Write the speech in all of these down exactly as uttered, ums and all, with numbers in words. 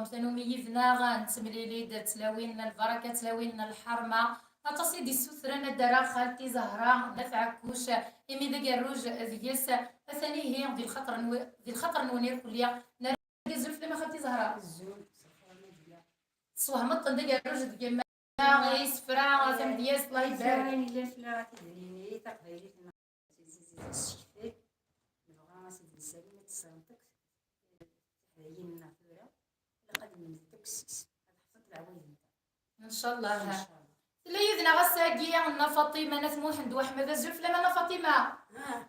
Tanumi yid-neɣ, nettemlili-d tlawin n lbaraka, tlawin n lḥerma. Aṭas i d-issutren ad d-rreɣ xalti Zahra n At Ɛekkuc, imi d agerruj deg-s. Atan ihi di lxaṭer-nwen, di lxaṭer-nwen irkelli. Nerra azul fell-am a xalti Zahra. Azul, ṣṣeḥa, Maria. Teswehmeḍ-ten d agerruj deg-m. Isefra, tamedyazt, Allah ibarek. Ayen yellan fell-aɣ a tidrimin, taqbaylit-nneɣ, tizi-, tizi-, tizi-, nebɣa a Sidi Lsalim ad tessenṭeq tiḥdayin-nneɣ tura, ilaq ad nmeddeq seg-s, ad ḥfeḍ leɛwayed-nteɣ. Ncallah. Ncallah. Tella yid-neɣ ass-agi Nna Faṭima n At Muḥend Weḥmed. Azul fell-am a Nna Faṭima. Ah.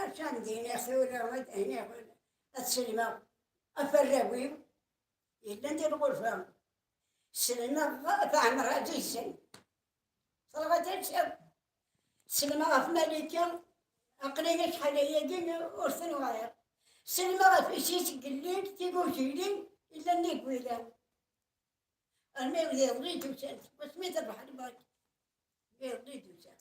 Acu ara d-iniɣ tura, ad iniɣ, ad sellmeɣ ɣef warraw-iw yellan di lɣerba. Sellmeɣ ɣef Ɛmer Ɛzizen. Ẓriɣ ad d-tecceḍ. Sellmeɣ ɣef Malika, aql-i acḥal ayagi ur ten-wɛiɣ. Sellmeɣ ɣef Isis Gellil, Tigujilin, yellan di Gwila. Armi d iḍelli d-usan, seg wasmi terbeḥ lbank. D iḍelli d-usan.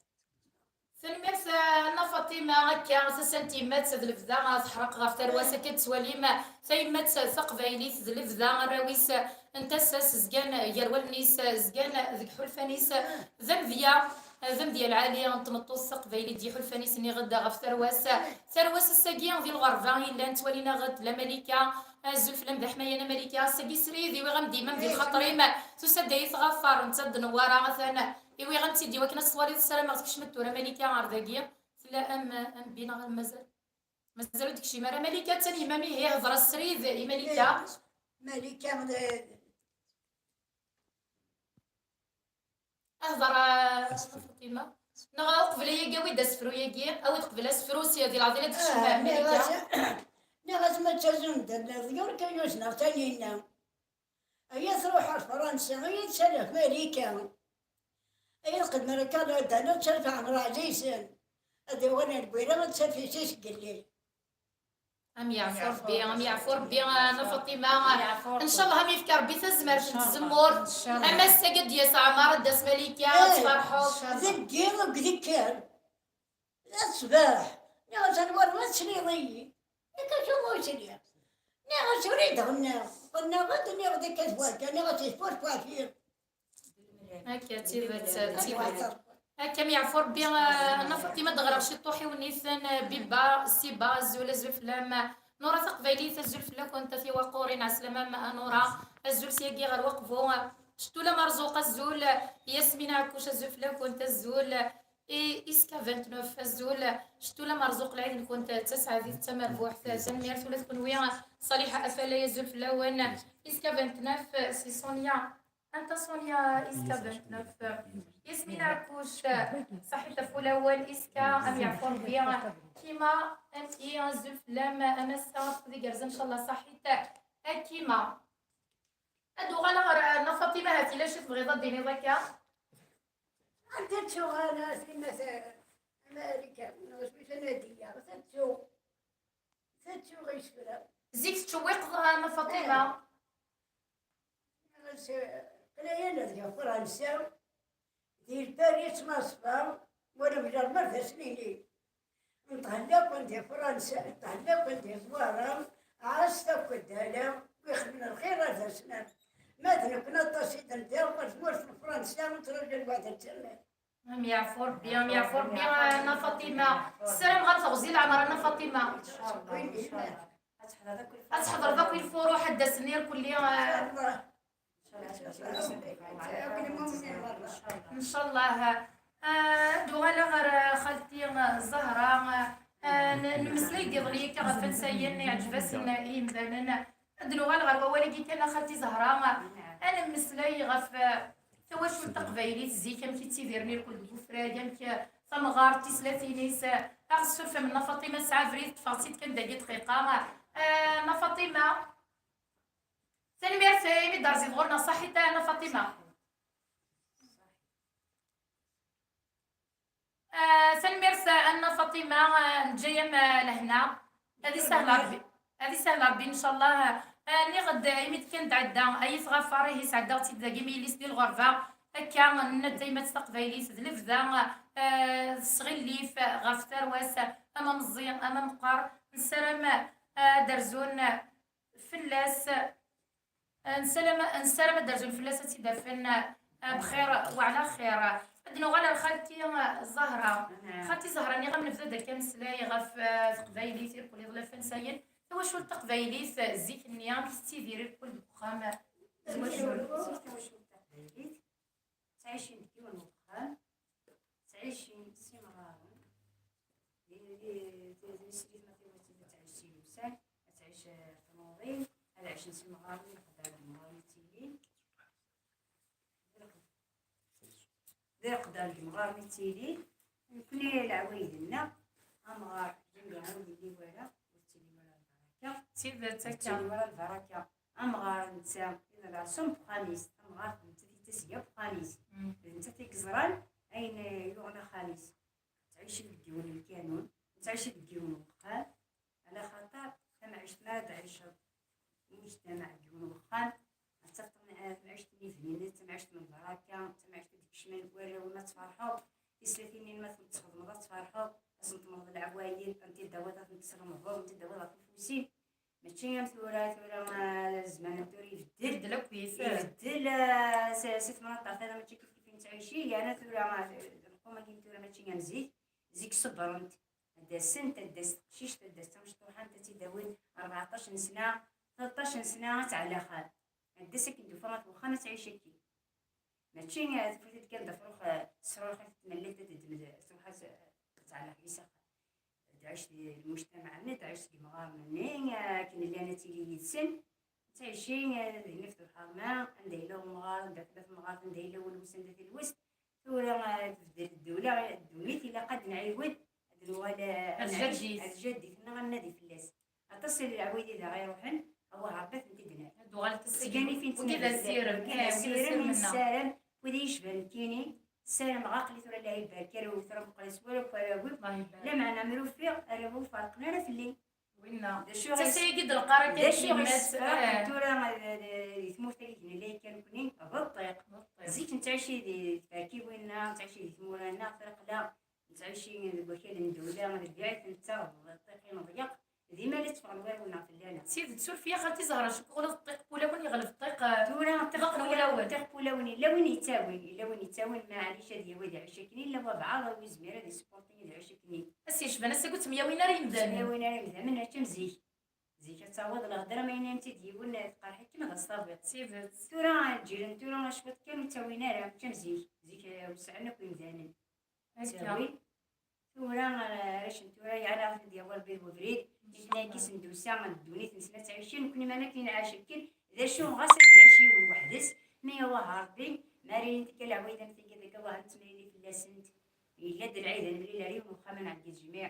Tanemmirt, eh, a Nna Faṭima, akka, tasa n tyemmat d lebda, eh, teḥreq ɣef tarwa-s, akka d-tettwalim, eh, tayemmat taqbaylit d lebda, arraw-is, eh, n tasa-s zgan gar wallen-is, eh, zgan deg iḥulfan-is, eh, d amedya, eh, d amedya lɛali n tmeṭṭut taqbaylit d yiḥulfan-is, nniɣ-d ɣef tarwa-s. Tarwa-s ass-agi di lɣerba i llan, ttwalin-aɣ-d la Malika, azul fell-am d aḥmayan a Malika, ass-agi srid, iwiɣ-am-d imam di lxaṭer-im, tusa-d ad iyi-tɣafar, netta d Newwara, atan iwiɣ-am-tt-id i wakken ad s-twaliḍ, ssarameɣ tkecmeḍ tura a Malika ɣer dagi, tella am, am bi neɣ am mazal? Mazal ur d-tekcim ara Malika, attan yemma-m, ihi hḍer-as srid i Malika. Malika, eh, hḍer, eh, a Faṭima. Neɣ uqbel ayagi, awi-d asefru-yagi, awi-d qbel asefru, si di leɛḍil ad tekcem, ah, Malika. Nniɣ-as, nniɣ-as ma ttazun-d leḍyur kan yuzen-aɣ Taninna. Ay ad truḥ ar Fransa, ay ad tserreḥ Malika. Ay ad qedmer akka ad d-tserreḥ Ɛmer Ɛzizen. Ad iwan ar Lbira, ad tserreḥ Isis Gellil. Am yeɛfu Rebbi, am yeɛfu Rebbi, a Nna Faṭima. Am yeɛfu Rebbi. Ncallah am yefka Rebbi tazmert n tzemmurt. Ncallah. Am ass-agi ad d-yas Ɛmer, ad d-tas Malika, ad tferḥeḍ. Deg yiḍ akked ikker. D ṣṣbeḥ, nniɣ-as anwa ma tesliḍ-iyi? Akka acu ur sliɣ. Nniɣ-as ur i d-ɣennaɣ. Ɣennaɣ-d, nniɣ-d akka d warga, nniɣ-as yesfurfur fil. Akka, d tidet, d tidet. Akka, am yeɛfu Rebbi, eh, a Nna Faṭima, ad d-ɣreɣ ciṭuḥ i wen-iten, eh, Biba, Siba, azul, azul fell-am. Nura Taqbaylit, azul fell-akent, a tiwaqurin, ɛeslama, a Nura, azul syagi ɣer Waqbu. Ctula Marzuq, azul. Yasmina Ɛekkuc, azul fell-akent, azul. I, Iska vingt-neuf, azul. Ctula Marzuq, lɛid-nkent d taseɛdit d tamerbuḥt. Tanemmirt ula d kenwi. Ṣaliḥa Afalay, azul fell-awen. Iska vingt-neuf, si Sonia. Anta Sonia? Iska vingt-neuf. Yasmina Ɛekkuc, ṣaḥit ɣef ulawen. Iska, am yeɛfu Rebbi. Kima, anti, azul fell-am, a massa, d igerrzen, ncallah, ṣaḥit. A Kima. Ad uɣaleɣ ɣer Nna Faṭima, ahat yella acu tebɣiḍ ad d-tiniḍ akka? Anda ttuɣ, a Sima, ta-, Marika, neɣ isem-is Nadiya, ta ttuɣ, ta ttuɣ isefra. Zik tettcewwiqeḍ, a Nna Faṭima? Eh. Ɣas, eh, aql-aɣ deg Fransa, di Lpari ttnaṣfa, wala mjerreb ar d as-nini. Nṭhella-ken di Fransa, nṭhella-ken di Zwaṛa, ɛaset akk ddala, wi xedmen lxir ad as-naf. Ma d nekkni aṭas i d-ntiɣ ɣer tmurt n Fransa, nettṛaǧu lweɛd n tama. Am yeɛfu Rebbi, am yeɛfu Rebbi, a Nna Faṭima. Ssarameɣ ad teɣzi leɛmer a Nna Faṭima. Ad teḥḍreḍ akk i lfuruḥ, ad d-asen irkelli, eh, Ncallah. Ah, ad uɣaleɣ ɣer, ah, xalti, ah, Zahra. Ah, n-, nemmeslay-d iḍelli akka ɣef wansayen iɛǧeb-asen i yimdanen. Ad nuɣal ɣer wawal-agi kan, a xalti Zahra. Ad nemmeslay ɣef, ah, tawacult taqbaylit zik, amek i ttidiren irkel deg ufrag, amek, ah, tamɣart, tislatin-is, ah, aɣ-tessurfem Nna Faṭima tesɛa abrid, ṭṭfeɣ-tt-id kan dagi dqiqa. Ah, Nna Faṭima. Tanemmirt imi d-terziḍ ɣur-neɣ, ṣaḥit a Nna Faṭima. Ah, tanemmirt a Nna Faṭima, ah, neǧǧa-yam, ah, lehna. Ad isahel Rebbi, ad isahel Rebbi, ncallah. Ah, nniɣ-d, ah, imi d kan d-ɛedda, ay tɣafar, ihi sɛeddaɣ-tt-id dagi mi yelli-s di lɣerba. Akka, nenna-d tayemmat taqbaylit d lebda, ah, d sɣilif ɣef tarwa-s, ama meẓẓi, ama meqqar. Nessaram, ah, ad d-rzun fell-as. Nessaram, nessaram ad d-rzun fell-as, ad tt-id-afen, eh, bxir wa ɛla xir. Ad nuɣal ar xalti, eh, Zahra. Xalti Zahra, nniɣ-am nebda-d akka ameslay ɣef, eh, teqbaylit, irkul iḍlafen sayen. Tawacult taqbaylit, eh, zik-nni, amek tettidir irkul deg uxxam, eh, tawacult? Tawacult taqbaylit, ttɛicin deg yiwen wexxam, ttɛicin s imɣaren. Di, di, di, di srid ma tiwet ad tɛic s ilusan, ad tɛic, eh, tnuḍin, ad ɛicen s imɣaren, leqder n yimɣaren i ttilin. D leqder n yimɣaren i ttilin. Nekni leɛwayed-nneɣ, amɣar, lemmer ur yelli wara, ur ttili wara lbaraka. D tidet akka. Ur ttili wara lbaraka. Amɣar netta, iḍelɛeṣ am uxxam-is, amɣar d nettat i d tasga n uxxam-is. Mm. D nettat i yeẓran ayen, eh, yuɣen axxam-is. Nettɛici deg yiwen lkanun, nettɛici deg yiwen uxxam, ala xaṭer tamɛict mi ara d-tɛiceḍ mujtamaɛ deg yiwen uxxam, ad tafeḍ tamɛict-nni bnin, d tamɛict n lbaraka, d tamɛict i d-ikecmen warraw-im ad tferḥeḍ, tislatin-nni ma tent-txedmeḍ ad tferḥeḍ, ad sen-tmeḍleḍ leɛwayed, ad tent-id-tawiḍ ad tent-teslemdeḍ, ad tent-id-tawiḍ ɣef ufus-im. Mačči am tura, tura, ah, zzman n tura ibeddel. Ibeddel akk-it. Ibeddel, ah, s, s tmenṭaṭ-a mačči kif kif i nettɛici, yerna tura, ah, lqum-agi n tura mačči am zik. Zik ṣebrent. Ad d-asent, ad d-tas teqcict, ad d-tas tamecṭuḥant, ad tt-id-awin rbeɛṭac n sna, tleṭṭac n sna, ad tɛelli axxam. Ad d-tas akken d-tufa at wexxam, ad tɛic akkin. Mačči, eh, tafat-id kan d afrux, eh, tesruḥ i tmellit, ad d-tmel-, truḥ ad, eh, ad tɛelleq di s axxam. Ad tɛic di lmujtamaɛ-nni, ad tɛic deg yimɣaren-nni, eh, akken llan ad tili yid-sen. Ad tɛici, eh, din ɣef lḥerma, anda yella umɣar, anda tella temɣart, anda yella ulwes, anda talwest. Tura, eh, tbeddel ddula, ddunit, ilaq ad nɛiwed, ad nuɣal, eh, ad nɛic, ar jadit-nneɣ, ad nadi fell-as. Aṭas n leɛwayed i d aɣ-iruḥen, Awah Ṛebbi ad tent-id-nerr. Ad uɣalent ass-agi. Sgan i fin-, wagi d asirem. Wagi d asirem i nessaram, wid i yecban nekkini, ssarameɣ aql-i tura lɛib berka ara wwteɣ, ur meqqer s wara akk arraw-iw. Lameɛna mi ara ufiɣ arraw-iw ur ferqen ara fell-i. Winna. D acu i ɣ-, d tasa-agi d lqara kan d acu i ɣ-yemma-s, yessefraqen, eh, tura, eh, di tmurt-agi d nella kan nekkni, d ṭṭiq. D ṭṭiq. Zik nettɛici di tferkiwin-nneɣ, nettɛici di tmura-nneɣ, tirqla. Nettɛici deg wakal n ddula, d lbiɛit nettaɣ, ṭṭiq ineḍyeq, dima la tteffɣen warraw-nneɣ fell-aneɣ. D tidet, suref-iyi a xalti Zahra, cukkeɣ ula d ṭṭiq n wulawen yeɣleb ṭṭiq, eh, ṭṭiq n wulawen. Ṭṭiq n wulawen, illa win yettawin, illa win yettawin, maɛlic ad yawi ad iɛic akken, illa wabɛaḍ ur yezmir ad isupporti ad iɛic akken. Ass yecban ass-agi ur ttemyawin ara yemdanen. Ur ttemyawin ara yemdanen, mačči am zik. Zik ad tawiḍ lehdur, ma yenna-tt-id yiwen, tqerḥ-ikem, ad as-tawiḍ. D tidet. Tura lǧil n tura cwiṭ kan ur ttawin ara, mačči am zik. Zik, eh, wesɛen akk yemdanen. Akka. Ttawin. Tura, eh, arrac n tura, yeɛni ad d-yawi Rebbi deg ubrid, nitni agi sendusa, ddunit-nsen ad ttɛicin, nekkni ma akken nɛac akken, d acu, ɣas ad iɛic yiwen weḥd-s, mi Awah Rebbi, mi ara ilint akka leɛwayed am tigi deg Awah, ad nettemlili fell-asent. Yella-d lɛid ad nemlil ar yiwen uxxam ad nɛeggi jmiɛ.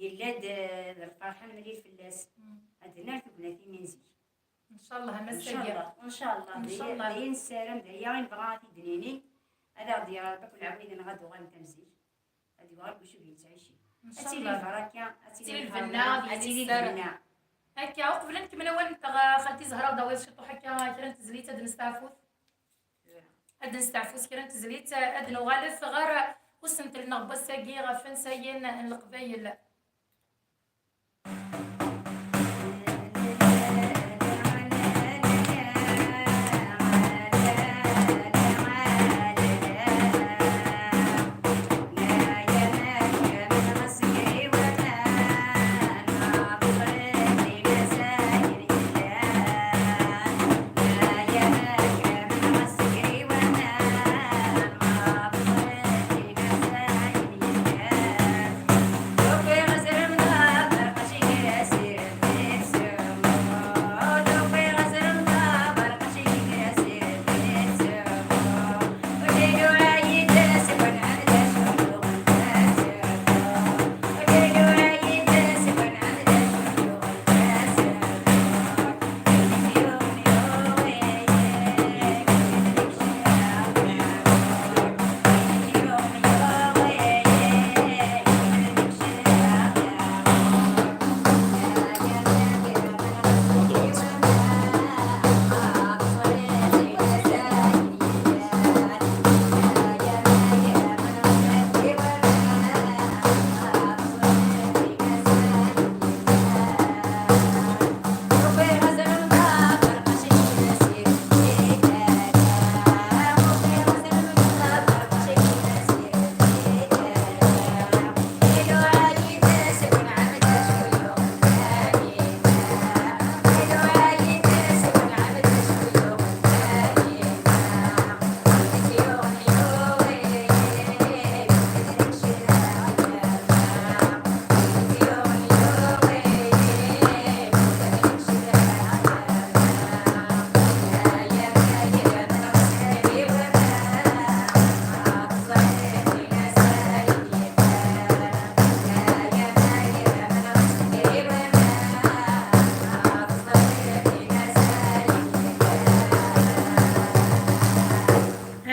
Yella-d, eh, d lferḥ ad nemlil fell-as. Mm. Ad d-nerr tugnatin-nni n zik. Ncallah, a Massa. Ncallah, ncallah. Ncallah. D aya nessaram, d aya i nebɣa ad t-id-nini. Ad aɣ-d-yerr Rebbi akk leɛwayed-nneɣ ad uɣalent am zik. Ad yuɣal kullec ur yettɛici. Ad tili lbaraka, ad tili lbenna, ad tili lbenna. Akka, uqbel ad nkemmel awal-nteɣ, xalti Zahra, ad d-tawiḍ ciṭuḥ akka kra n tezlit ad nesteɛfut. Ad nesteɛfu s kra n tezlit, ad nuɣalet ɣer usentel-nneɣ n wass-agi ɣef wansayen n Leqbayel.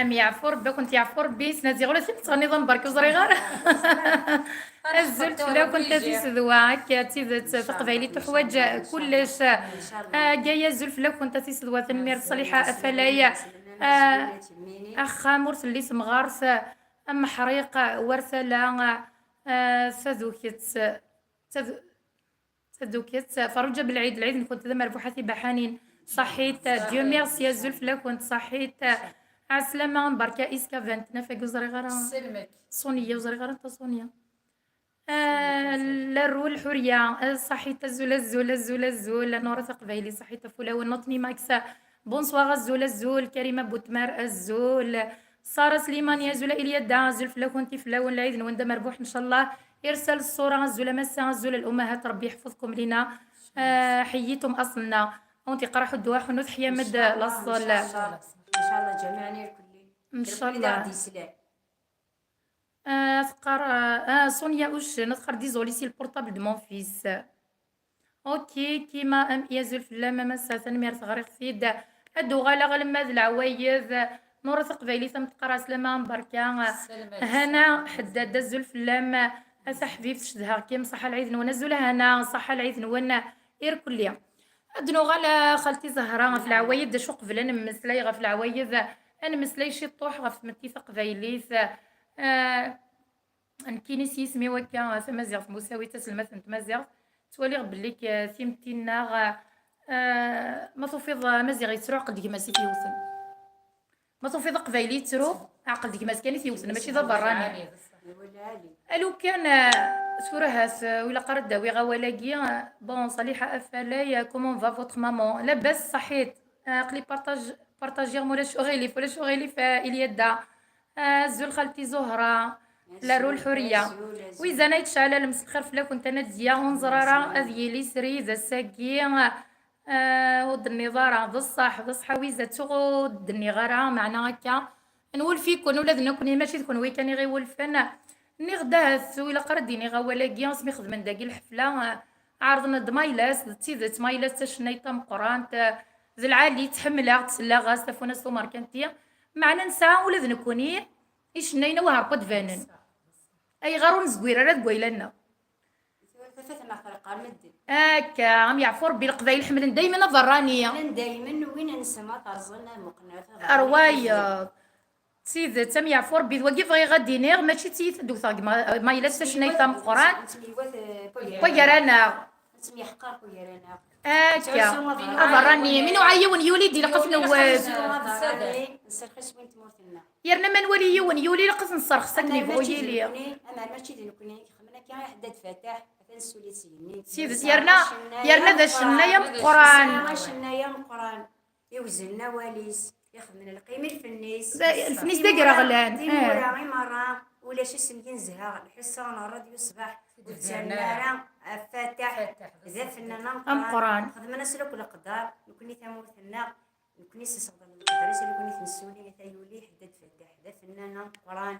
Am yeɛfu Rebbi, ad kent-yeɛfu Rebbi, s-nadiɣ ula d tin tettɣenniḍ am berka ur ẓriɣ ara. Azul fell-akent a tisedwa, akka d tidet, taqbaylit tuḥwaǧ kullec. Ah, Gaya, azul fell-akent a tisedwa, tanemmirt Ṣaliḥa Afalay. Ah, axxam ur telli temɣart, ameḥriq war tala, ah, taduket, tadu-, Taduket, Ferruǧa Belɛid, lɛid-nkent d amerbuḥ a tibaḥanin. Ṣaḥit, Dieu merci, azul fell-akent, ṣaḥit. Ɛeslama, berka iskavant, nafag ur ẓriɣ ara. Tselmek. Sonia, ur ẓriɣ ara anta Sonia. Ah, Larru Lḥuriya, ah, ṣaḥit, azul, azul, azul, azul, Nura Taqbaylit, ṣaḥit ɣef wulawen, Nutni Max, bonsoir, azul, azul, Karima Butmar, azul, Sara Slimani, azul, a Ilyada, azul fell-akent, i fell-awen, lɛid-nwen d amerbuḥ, ncallah, irsal ṣṣura, azul a massa, azul a l'ummahat, Rebbi yeḥfeḍkum lina, ah, ḥeyyitum aṣlna, a wen-t-iqraḥ ddwa, ḥunut ḥyam-d laṣel. إن شاء الله جميعا يا الكل. Ncallah. Ah, teqqar, ah, Sonia Uccen, teqqar, désolé, c'est le portable de mon fils. Ok, Kima, am, azul fell-am a massa, tanemmirt, ɣriɣ-t-id. Ad d-uɣaleɣ alamma d leɛwayed. Nura Taqbaylit, am teqqar, ɛeslama, berka. Hana Ḥeddad, azul fell-am. A taḥbibt, cedhaɣ-kem, ṣaḥa lɛid-nwen, azul a Hana, ṣaḥa lɛid-nwen irkelli. Ad nuɣal, ah, xalti Zahra, ɣef leɛwayed, d acu qbel ad nemmeslay ɣef leɛwayed, ad nemmeslay ciṭuḥ ɣef tmetti taqbaylit. Ah, nekkini s yisem-iw akka, tamaziɣt Musawi, taselmadt n tmaziɣt, ttwaliɣ belli k-, timetti-nneɣ, ah, ma tufiḍ amaziɣ yettru, ɛqel-d gma-s i t-yewten. Ma tufiḍ aqbayli yettru, ɛqel-d gma-s kan i t-yewten, mačči d aberrani. Alu kan, ah, tura hat, ah, ilaq ara d-awiɣ awal-agi, ah, bon, Ṣaliḥa Afalay, ah, comment va votre maman? Labas, ṣaḥit. Ah, aql-i partaj-, partajiɣ, ma ulac uɣilif, ulac uɣilif, ah, Ilyada. Ah, azul xalti Zuhra, Larru Lḥuriya. Azul, azul. Wizan ay tceɛlalem s lxir fell-akent a Nadya, ur neẓri ara ad yili srid ass-agi. Ah, ur d-tenniḍ ara, d ṣṣeḥ, d ṣṣeḥ a Wiza, ttuɣ ur d-nniɣ ara, meɛna akka nwulef-iken ula d nekkni, mačči d kenwi kan i ɣ-iwulfen. Nniɣ-d ahat ur ilaq ara d-iniɣ awal-agi, asmi xedmen dagi lḥefla, ah, ɛerḍen-d Maylas, d tidet, Maylas d tacennayt tameqqrant, ah, d lɛali, ttḥemmleɣ-tt, selleɣ-as, tafunast umerkanti, meɛna nesɛa ula d nekkni icennayen a wahar ad d-banen. Ayɣer ur nezwir ara deg wayla-nneɣ? Tura tafat neɣ terqa medden. Akka, am yeɛfu Rebbi, Leqbayel ḥemmlen daymen aberrani. Ḥemmlen daymen win nsen ad terẓen, ad muqlen ɣer taberrani. Rwayeḍ. D tidet, am yeɛfu Rebbi, d wagi bɣiɣ ad d-iniɣ, mačči d tiyita d-wteɣ deg ma-, ma yella d tacennayt tameqqrant. Nettemyiwat, eh, waggar-aneɣ. Nettemyeḥqar waggar-aneɣ. Akka. Nettɛuzzu aberrani. Aberrani, min uɛa yiwen yuli-d ilaq ad t-newwet. Nettɛuzzu aberrani, nserxis win tmurt-nneɣ. Yerna ma nwali yiwen yuli, ilaq ad t-nserxes akken yebɣu yili. Amer mačči d nekkni, amer mačči d nekkni, ixemmen akka i Ḥeddad Fataḥ, atan ssulit s igenni. S tidet, yerna, yerna d acennay ameqqran. Acennay ameqqran, iwzen awal-is, ixedmen lqim i lfenn-is. D, lfenn-is d agraɣlan. Timura i merra, ulac ass n yinzha, lḥessa n ṛṛadyu ṣṣbeḥ, ur d-ttanen ara, Fataḥ, d afennan ameqqran. Ameqqran. Xedmen-as akk leqder, nekkni tamurt-nneɣ, Nekkni s iseɣḍen n leqder-is, nekkni t-nessuli, ata yuli Ḥeddad Fataḥ, d afennan ameqqran.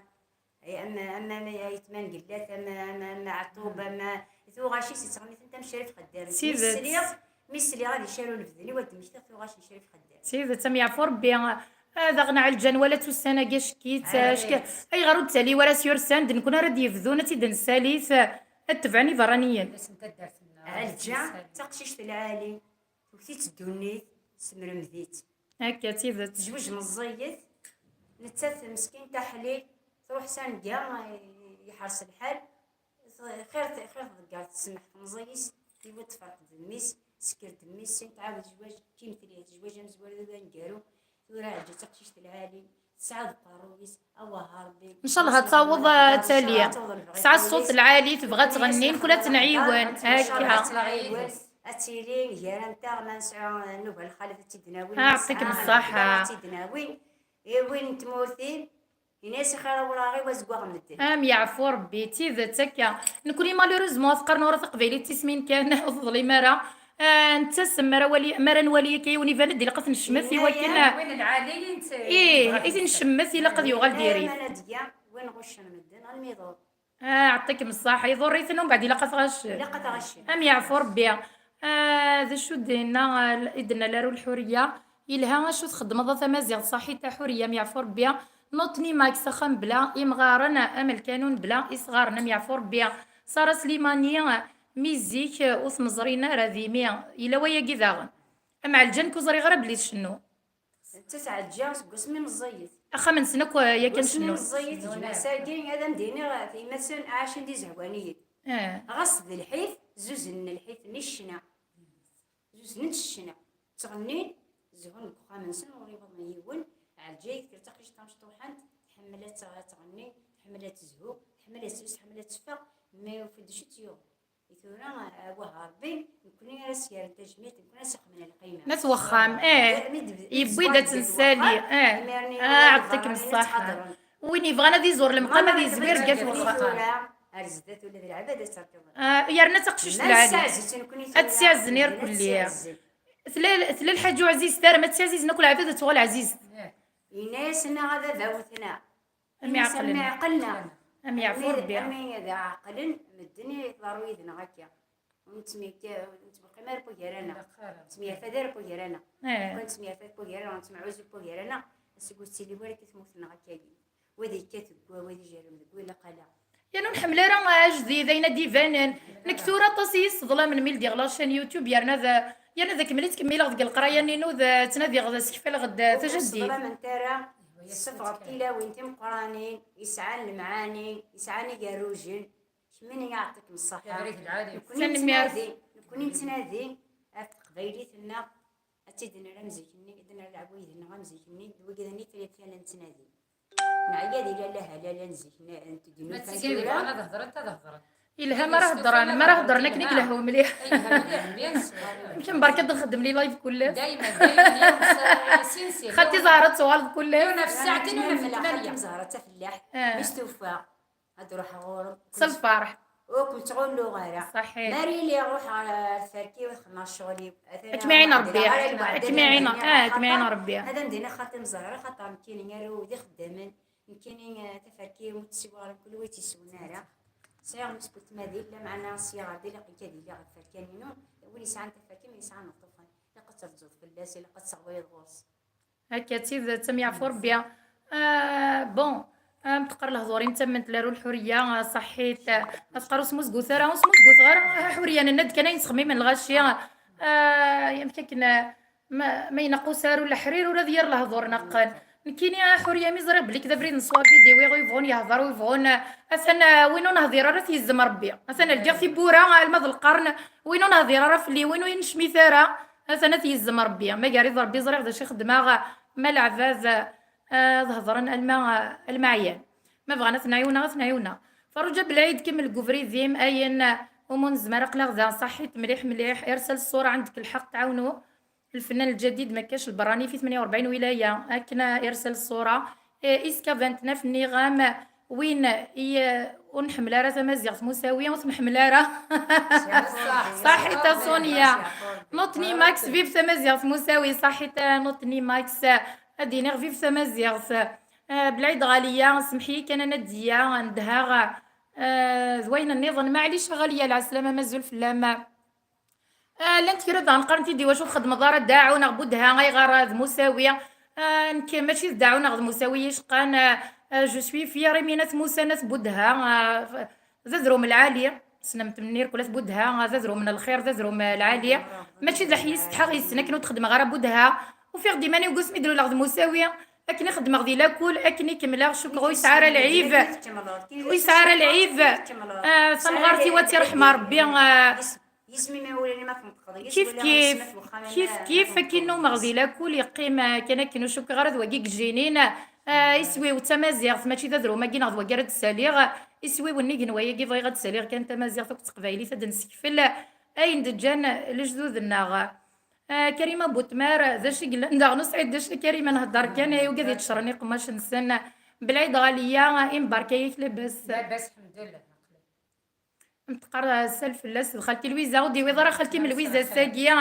Ay, ama, ama, ama ayetma n Gellat, ama, ama, ama Ɛeṭṭub, ama tuɣac-is yettɣenni-tent am Crif Xeddam. S tidet. Mi sliɣ, mi sliɣ ad icaru lebden-iw, ad d-mmektiɣ tuɣac n Crif Xeddam. S tidet, am yeɛfu Rebbi. Ah, daɣen Ɛelǧan wala-tt ussan-agi acek-itt, acek-, ayɣer ur d-tali wara s yursan, d nekkni ara d-yebdun, ad tt-id-nessalit, ad tebɛen iberraniyen. Ɛelǧan d taqcict lɛali. Tewwet-itt ddunit, tessemremd-itt. Akka, d tidet. Tezweǧ meẓẓiyet, nettat meskint aḥlil, truḥ s anga, eh, yeḥres lḥal, xir, xir tḍeggert, tsemmeḥ temẓi-is, tiwi tferq d mmi-s, tesker d mmi-s, sin tɛawed tezweǧ, kim tliha tezweǧ amezwaru d aneggaru, tura Ɛelǧa d taqcict lɛali, tesɛa deg uqerruy-is, awah a Rebbi. Ncallah ad taweḍ, ad tali. Tesɛa ṣṣut lɛali, tebɣa ad tɣenni, nekkni ad tt-nɛiwen. Akka. Ad tili gar-anteɣ, ma nesɛa nnuba n lxalat ad tt-id-nawi, ma nesɛa nnuba ad tt-id-nawi. I win n tmurt-im, ini-as ixir awraɣ-iw azeggaɣ n medden. Am yeɛfu Rebbi, d tidet akka. Nekkni, malheureusement, teqqar Nura Taqbaylit d tismin kan, ur teḍlim ara. Ah, nettasem, mi ara wali, mi ara nwali akka yiwen iban-d, ilaq ad t-necmet i wakken. Win lɛali i nett-, ih, i t-ncemmet, ilaq ad yuɣal diri. Dayman ad d-yya win ɣuccen medden, almi iḍul. Ah, ɛṭikem ṣṣaḥ, iḍurr-iten, umbeɛd ilaq ad t-ɣaccen. Ilaq ad t-ɣaccen. Am yeɛfu Rebbi. Ah, d acu d-yenna, ah, i d-tenna Larru Lḥuriya? Yelha acu txeddmeḍ a tamaziɣt, ṣaḥit a Ḥuriya, am yeɛfu Rebbi. Nutni Max, axxam bla imɣaren, am lkanun bla isɣaren, am yeɛfu Rebbi. Sara Slimani, mi zik ur ten-ẓrin ara d imi. Yella wayagi daɣen. Am Ɛelǧan, ku ẓriɣ ara belli tcennu. Nettat Ɛelǧa seg wasmi meẓẓiyet. Axxam-nsen akk, eh, yakan cennun. Seg wasmi meẓẓiyet, gma-s-agi, ad am-d-iniɣ, eh, timasin ɛacen d izehwaniyen. Eh. Ɣas d lḥif, zuzen lḥif-nni ccna. Zuzen-d ccna. Ttɣennin, zehhun deg uxxam-nsen, ur iwaḍen yiwen. Ɛelǧa tekker d taqcict tamecṭuḥant, tḥemmel ad tɣ-, ad tɣenni, tḥemmel ad tezhu, tḥemmel ad tsus, tḥemmel ad teffeɣ, ma yufa-d acu tt-yuɣen. I tura, awah Rebbi, nekkni ara s-yerren tajmilt, nekkni ara s-ixedmen lqima. Nat wexxam, eh. Yewwi-d ad tt-nessali, eh. Ah, ɛeṭṭikem ṣṣeḥḥa. Win yebɣan ad iẓur lemqam, ad izwir gat wexxam. Ar zdat ula d lɛebad ad terkeḍ. Ah, yerna taqcict lɛali. Ad tt-yazen irkelli. Tella, tella lḥaǧa ɛzizet, ara ma tt-yazizen akk lɛebad ad tuɣal ɛzizet. Yenna-yasen, a baba wten-aɣ. Am iɛeqlen. Am iɛeqlen-aɣ. Am yeɛfu Rebbi. Armi d ɛeqlen medden i tḍerru yid-neɣ akka. Ur nettmekka-, ur nettbeqqim ara n wagar-aneɣ. Ur nettemyerfad ara n wagar-aneɣ. Eh. Ur nettemyerfad n wagar-aneɣ, nettemɛuzzu n wagar-aneɣ. Aseggas ur ttili wara akka tmurt-nneɣ akka-yi. Wa ad yekkat deg wa, wa ad ijerrem deg wa, ilaq ala. Yan ur nḥemmel ara ajdid, ayen ad d-ibanen. Nekk tura aṭas i yi-sseḍlamen mi ldiɣ la chaîne YouTube, yerna d, yerna d akemmel i ttkemmileɣ deg leqraya-nni-inu, d ttnadiɣ, d asekfaleɣ-d tajaddit. Ur sseḍlament ara, tessufɣeḍ tilawin timeqqranin, yesɛan lemɛani, yesɛan igerrujen. Kemmini, yeɛṭikem ṣṣeḥḥa. Tanemmirt. Nekkni nettnadi, nekkni nettnadi ɣef teqbaylit-nneɣ, ad tt-id-nerr am zik-nni, ad nerr leɛwayed-nneɣ am zik-nni, d wigad-nni kan i la nettnadi. Neɛya di lalla halal n zik, n, n tednut. Ma d tikin yebɣan ad hedrent, ad hedrent. Yelha mi ara hedren, mi ara hedren akken i yelha umliḥ. Ay, yelha mliḥ, bien sûr. Amek berka ad nxeddem les lives kullec. Daymen, daymen, yawm s-, sin sin. Xalti Zahra ad tuɣaleḍ kullec. Yawm ɣef ssaɛtin, yawm ɣef tmanya. Xalti Zahra d tafellaḥt, ah, mi s-tufa, ad ruḥeɣ ɣur-m. S lferḥ. Ur ken-ttɣulluɣ ara. Ṣaḥit. Mi ara iliɣ ruḥeɣ ar tferka-w, ad xedmeɣ ccɣel-iw. Ad kem-iɛin Rebbi. Ad kem-iɛin, ah, ad kem-iɛin Rebbi. Ad am-d-iniɣ xaṭi Zahra, xaṭer nekkini arraw d ixeddamen. Nekkini, eh, taferka-iw ur tt-ssiweɣ ara mkul wa ur tt-yesswen ara. Sɛiɣ mmi-s n weltma di, lameɛna sya ɣer da ilaq akka ad iliɣ ɣef tferka-inu. Win yesɛan taferka, win yesɛan lṭufan, ilaq ad terǧuḍ fell-as, ilaq ad tesseɣwayeḍ ɣur-s. Akka d tidet, am yeɛfu Rebbi. Ah, bon, am teqqar lehdur-im tamment la ru lḥuriya, ah, ṣaḥḥit, ah, ad teqqar ur smuzgut ara, ur smuzguteɣ ara, ah, ḥuriya, nenna-d kan ayen ttxemmimen lɣaci, ah, amek akken, ah, Ma, ma ineqq usaru leḥrir, ula d yir lehdur neqqen. Nekkini, a Ḥuriya, mi ẓriɣ belli d abrid n ṣṣwab i d-iwiɣ, ur yebɣun yehder, ur yebɣun, atan, ah, win ur nehdir ara, ad t-yezzem Rebbi. Atan ldiɣ tiwwura, alma d lqern, win ur nehdir ara fell-i, win ur yi-necmit ara, atan ad t-yezzem Rebbi. Ma gar-id Rebbi, ẓriɣ d acu i xeddmeɣ, ma leɛbad, ah, ad hedren alma, ah, alma ɛyan. Ma bɣan ad ten-ɛiwneɣ, ad ten-ɛiwneɣ. Ferruǧa Belɛid, kemmel deg ubrid-im, ayen umi nezmer, aql-aɣ da, ṣaḥit mliḥ mliḥ, irsel ṣṣura, ɛendek lḥeqq, tɛawnu. Lfennan lǧadid, ma kkac lberrani fi tmenya u rebɛin wilaya, akken irsel ṣṣura, eh, iskaven-t naf nniɣam, win i, eh, ur nḥemmel ara tamaziɣt Musawi, ur tneḥmel ara. Ṣaḥit a Sonia. Nutni Max, vive tamaziɣt Musawi, ṣaḥit a Nutni Max, ad d-iniɣ vive tamaziɣt. Eh, Belɛid Ɣaliya, semḥ-iyi kan a Nadiya, nedheɣ, eh, d wayen nniḍen, maɛlic a Ɣaliya, lɛeslama, mazul fell-am. Ah, llant kra daɣen qqarent-id, i wacu txedmeḍ ara Daɛu neɣ Budha, ayɣer, ah, d Musawi? Ah, nekk mačči d Daɛu neɣ d Musawi i yi-cqan, ah, ah, je suis fière imi n At Musa n At Budha, ah, d adrum lɛali, tessnem-t mnir kul At Budha, ah, d adrum n lxir, d adrum, ah, lɛali. Mačči d aḥyi setḥaɣ yes-sen akken ur d-xeddmeɣ ara Budha. Ufiɣ-d iman-iw deg wasmi d-luleɣ d Musawi, akken i xeddmeɣ di lakul, akken i kemmleɣ, cukkeɣ ur yesɛi ara lɛib, ur yesɛi ara lɛib, ah, tamɣart-iw ad tt-iṛḥem Ṛebbi, ah, Yisem imawlan-im ad tneṭqeḍ, kif kif, kif kif, akken nnumeɣ di lakul, yeqqim, ah, kan akken, ur cukkeɣ ara d wagi i yejjinin. Ah, iswi-w d tamaziɣt, mačči d adrum-agi neɣ d wagi ara d-ssaliɣ. Iswi-w nnig n wayagi, bɣiɣ ad d-ssaliɣ kan tamaziɣt akked teqbaylit, ad d-nessekfel ayen d-ǧǧan lejdud-nneɣ. Ah, Karima Butmar, d acu i yellan daɣen ur sɛid d acu, Karima, nhedder kan, ay ugad yettecren iqemmac-nsen. Belɛid Ɣaliya, imbarka-yak labas? Labas, ḥemdullah. Am teqqar, ah, sal fell-as d xalti Lwiza, ur d-iwiḍ ara xalti-m Lwiza ass-agi.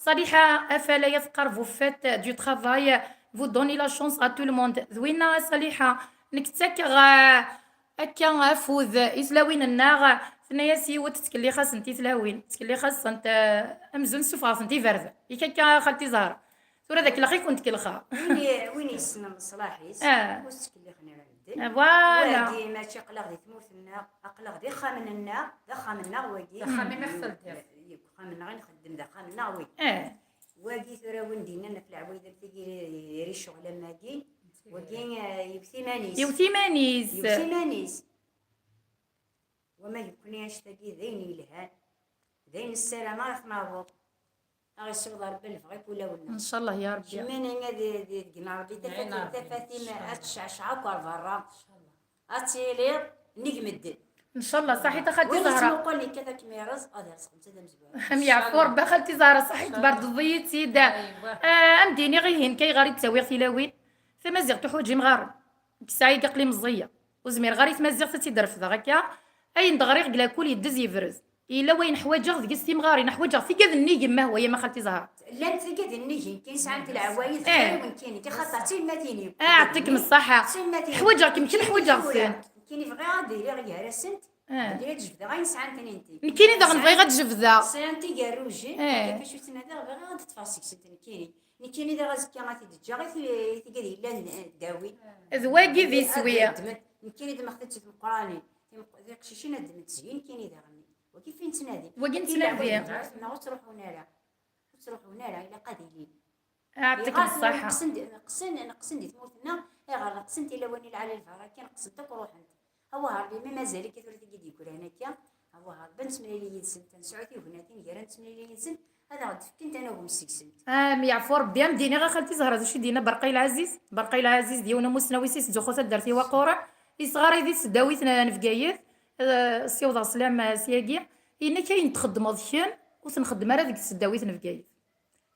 Ṣaliḥa Afalay, a teqqar, vous faites du travail, vous donnez la chance à tout le monde. D winna a Ṣaliḥa, nekk ttakeɣ, ah, akka afud i tlawin-nneɣ, tenna-yas yiwet, ttkellix-asent i tlawin, ttkellix-asent, ah, amzun ssufɣeɣ-tent iberdan. Yak akka a xalti Zahra. Tura d akellex i kent-kellxeɣ. Win i- win yessnen leṣlaḥ-is, Ah. Ur s-ttkellixen ara medden. Ah, voilà. Wagi mačči aql-aɣ di tmurt-nneɣ, aql-aɣ di ixxamen-nneɣ, d axxam-nneɣ wagi. D axxam i nexdem. Deg uxxam-nneɣ i nxeddem, d axxam-nneɣ wagi. Ah. Wagi tura win d-yennan ɣef leɛwayed am tigi ri ccɣel am wagi, wagi, eh, yewwet iman-is. Yewwet iman-is. Yewwet iman-is. Wama nekkni annect-agi d ayen yelhan, d ayen nessaram ara t-naweḍ. Aɣ-issiweḍ Rebbi lebɣi n wulawen-nneɣ. Ncallah ya Rebbi. Jemmini ad d-, d-, deg Rebbi tafat-, Rebbi, tafat-im ncallah. Ad tecceɛceɛ akk ar berra. Ncallah. Ad tiliḍ nnig medden. Ncallah, saḥit a xalti Zahra. Win yettmuqulen yekkat ad kem-ireẓ, ad ireẓ xemsa d amezwaru. Am yeɛfu Ncallah. Rebbi a xalti Zahra, saḥit Ncallah. Tberdeḍ-iyi-tt-id. Aywa. Ah, am d-iniɣ ihi nekk ayɣer i d-ttawiɣ tilawin. Tamaziɣt tuḥwaǧ imɣaren. Deg ssaɛa-agi aql-i meẓẓiyeɣ. Ur zmireɣ ara i tmaziɣt ad tt-id-refdeɣ akka. Ayen d-ɣriɣ deg lakul yeddez yebrez. Yella wayen ḥwaǧeɣ deg-s timɣarin, ḥwaǧeɣ tigad nnig-m, ma hwa yama xalti Zahra. Llant tigad nnig-i, kan sɛant leɛwayed Eh. Xir nekkini, axaṭer d tiyemmatin-iw. Ah, yeɛṭikem ṣṣeḥḥa. D tiyemmatin-iw. Ḥwaǧeɣ-kem kan ḥwaǧeɣ-ten. Nekkini bɣiɣ ad iliɣ gar-asent, Eh. Ad iliɣ ad jebdeɣ ayen sɛant nenti. Nekkini daɣen bɣiɣ ad jebdeɣ. Sɛant igerrujen, Eh. Yak acu ttnadiɣ, bɣiɣ ad ṭṭfeɣ seg-sent nekkini. Nekkini daɣ azekka ad t-id-ǧǧeɣ i ti-, i tigad yellan, eh, ddawi. D wagi d iswi. Ad ddmen. Nekkini ddmeɣ-t-id si tmeqqranin. Timeq-, tiqcicin ad ddment seg-i, nekkini daɣen. Wagi fin ttnadi. Wagi nettnadi. Neɣ ur ttruḥun ara. Ur ttruḥun ara, ilaq ad ilin. Yeɛṭikem ṣṣeḥḥa. Neqqsen-d, neqqsen, neqqsen di tmurt-nneɣ, ayɣer neqqsent i lawan i lɛali lbaraka, neqqsent akk ruḥent. Awah Rebbi, ma mazal-ik tura tigi d-yeggran akka, awah Rebbi, ad nettemlili yid-sent, ad nesɛu tignatin gar ad nettemlili yid-sent, ad aɣ-d-fkent ad nagem seg-sent. Am yeɛfu Rebbi, am d-iniɣ a xalti Zahra, d acu i d-yenna Berqay Lɛaziz? Berqay Lɛaziz d yiwen umusnaw i s-yettzuxxu taddart i Waqura, yesɣaray di tesdawit n, n Bgayet, eh, ssiwḍeɣ sslam, eh, syagi, yenna-k ayen txeddmeḍ kemm, ur t-nxeddem ara deg tesdawit n Bgayet.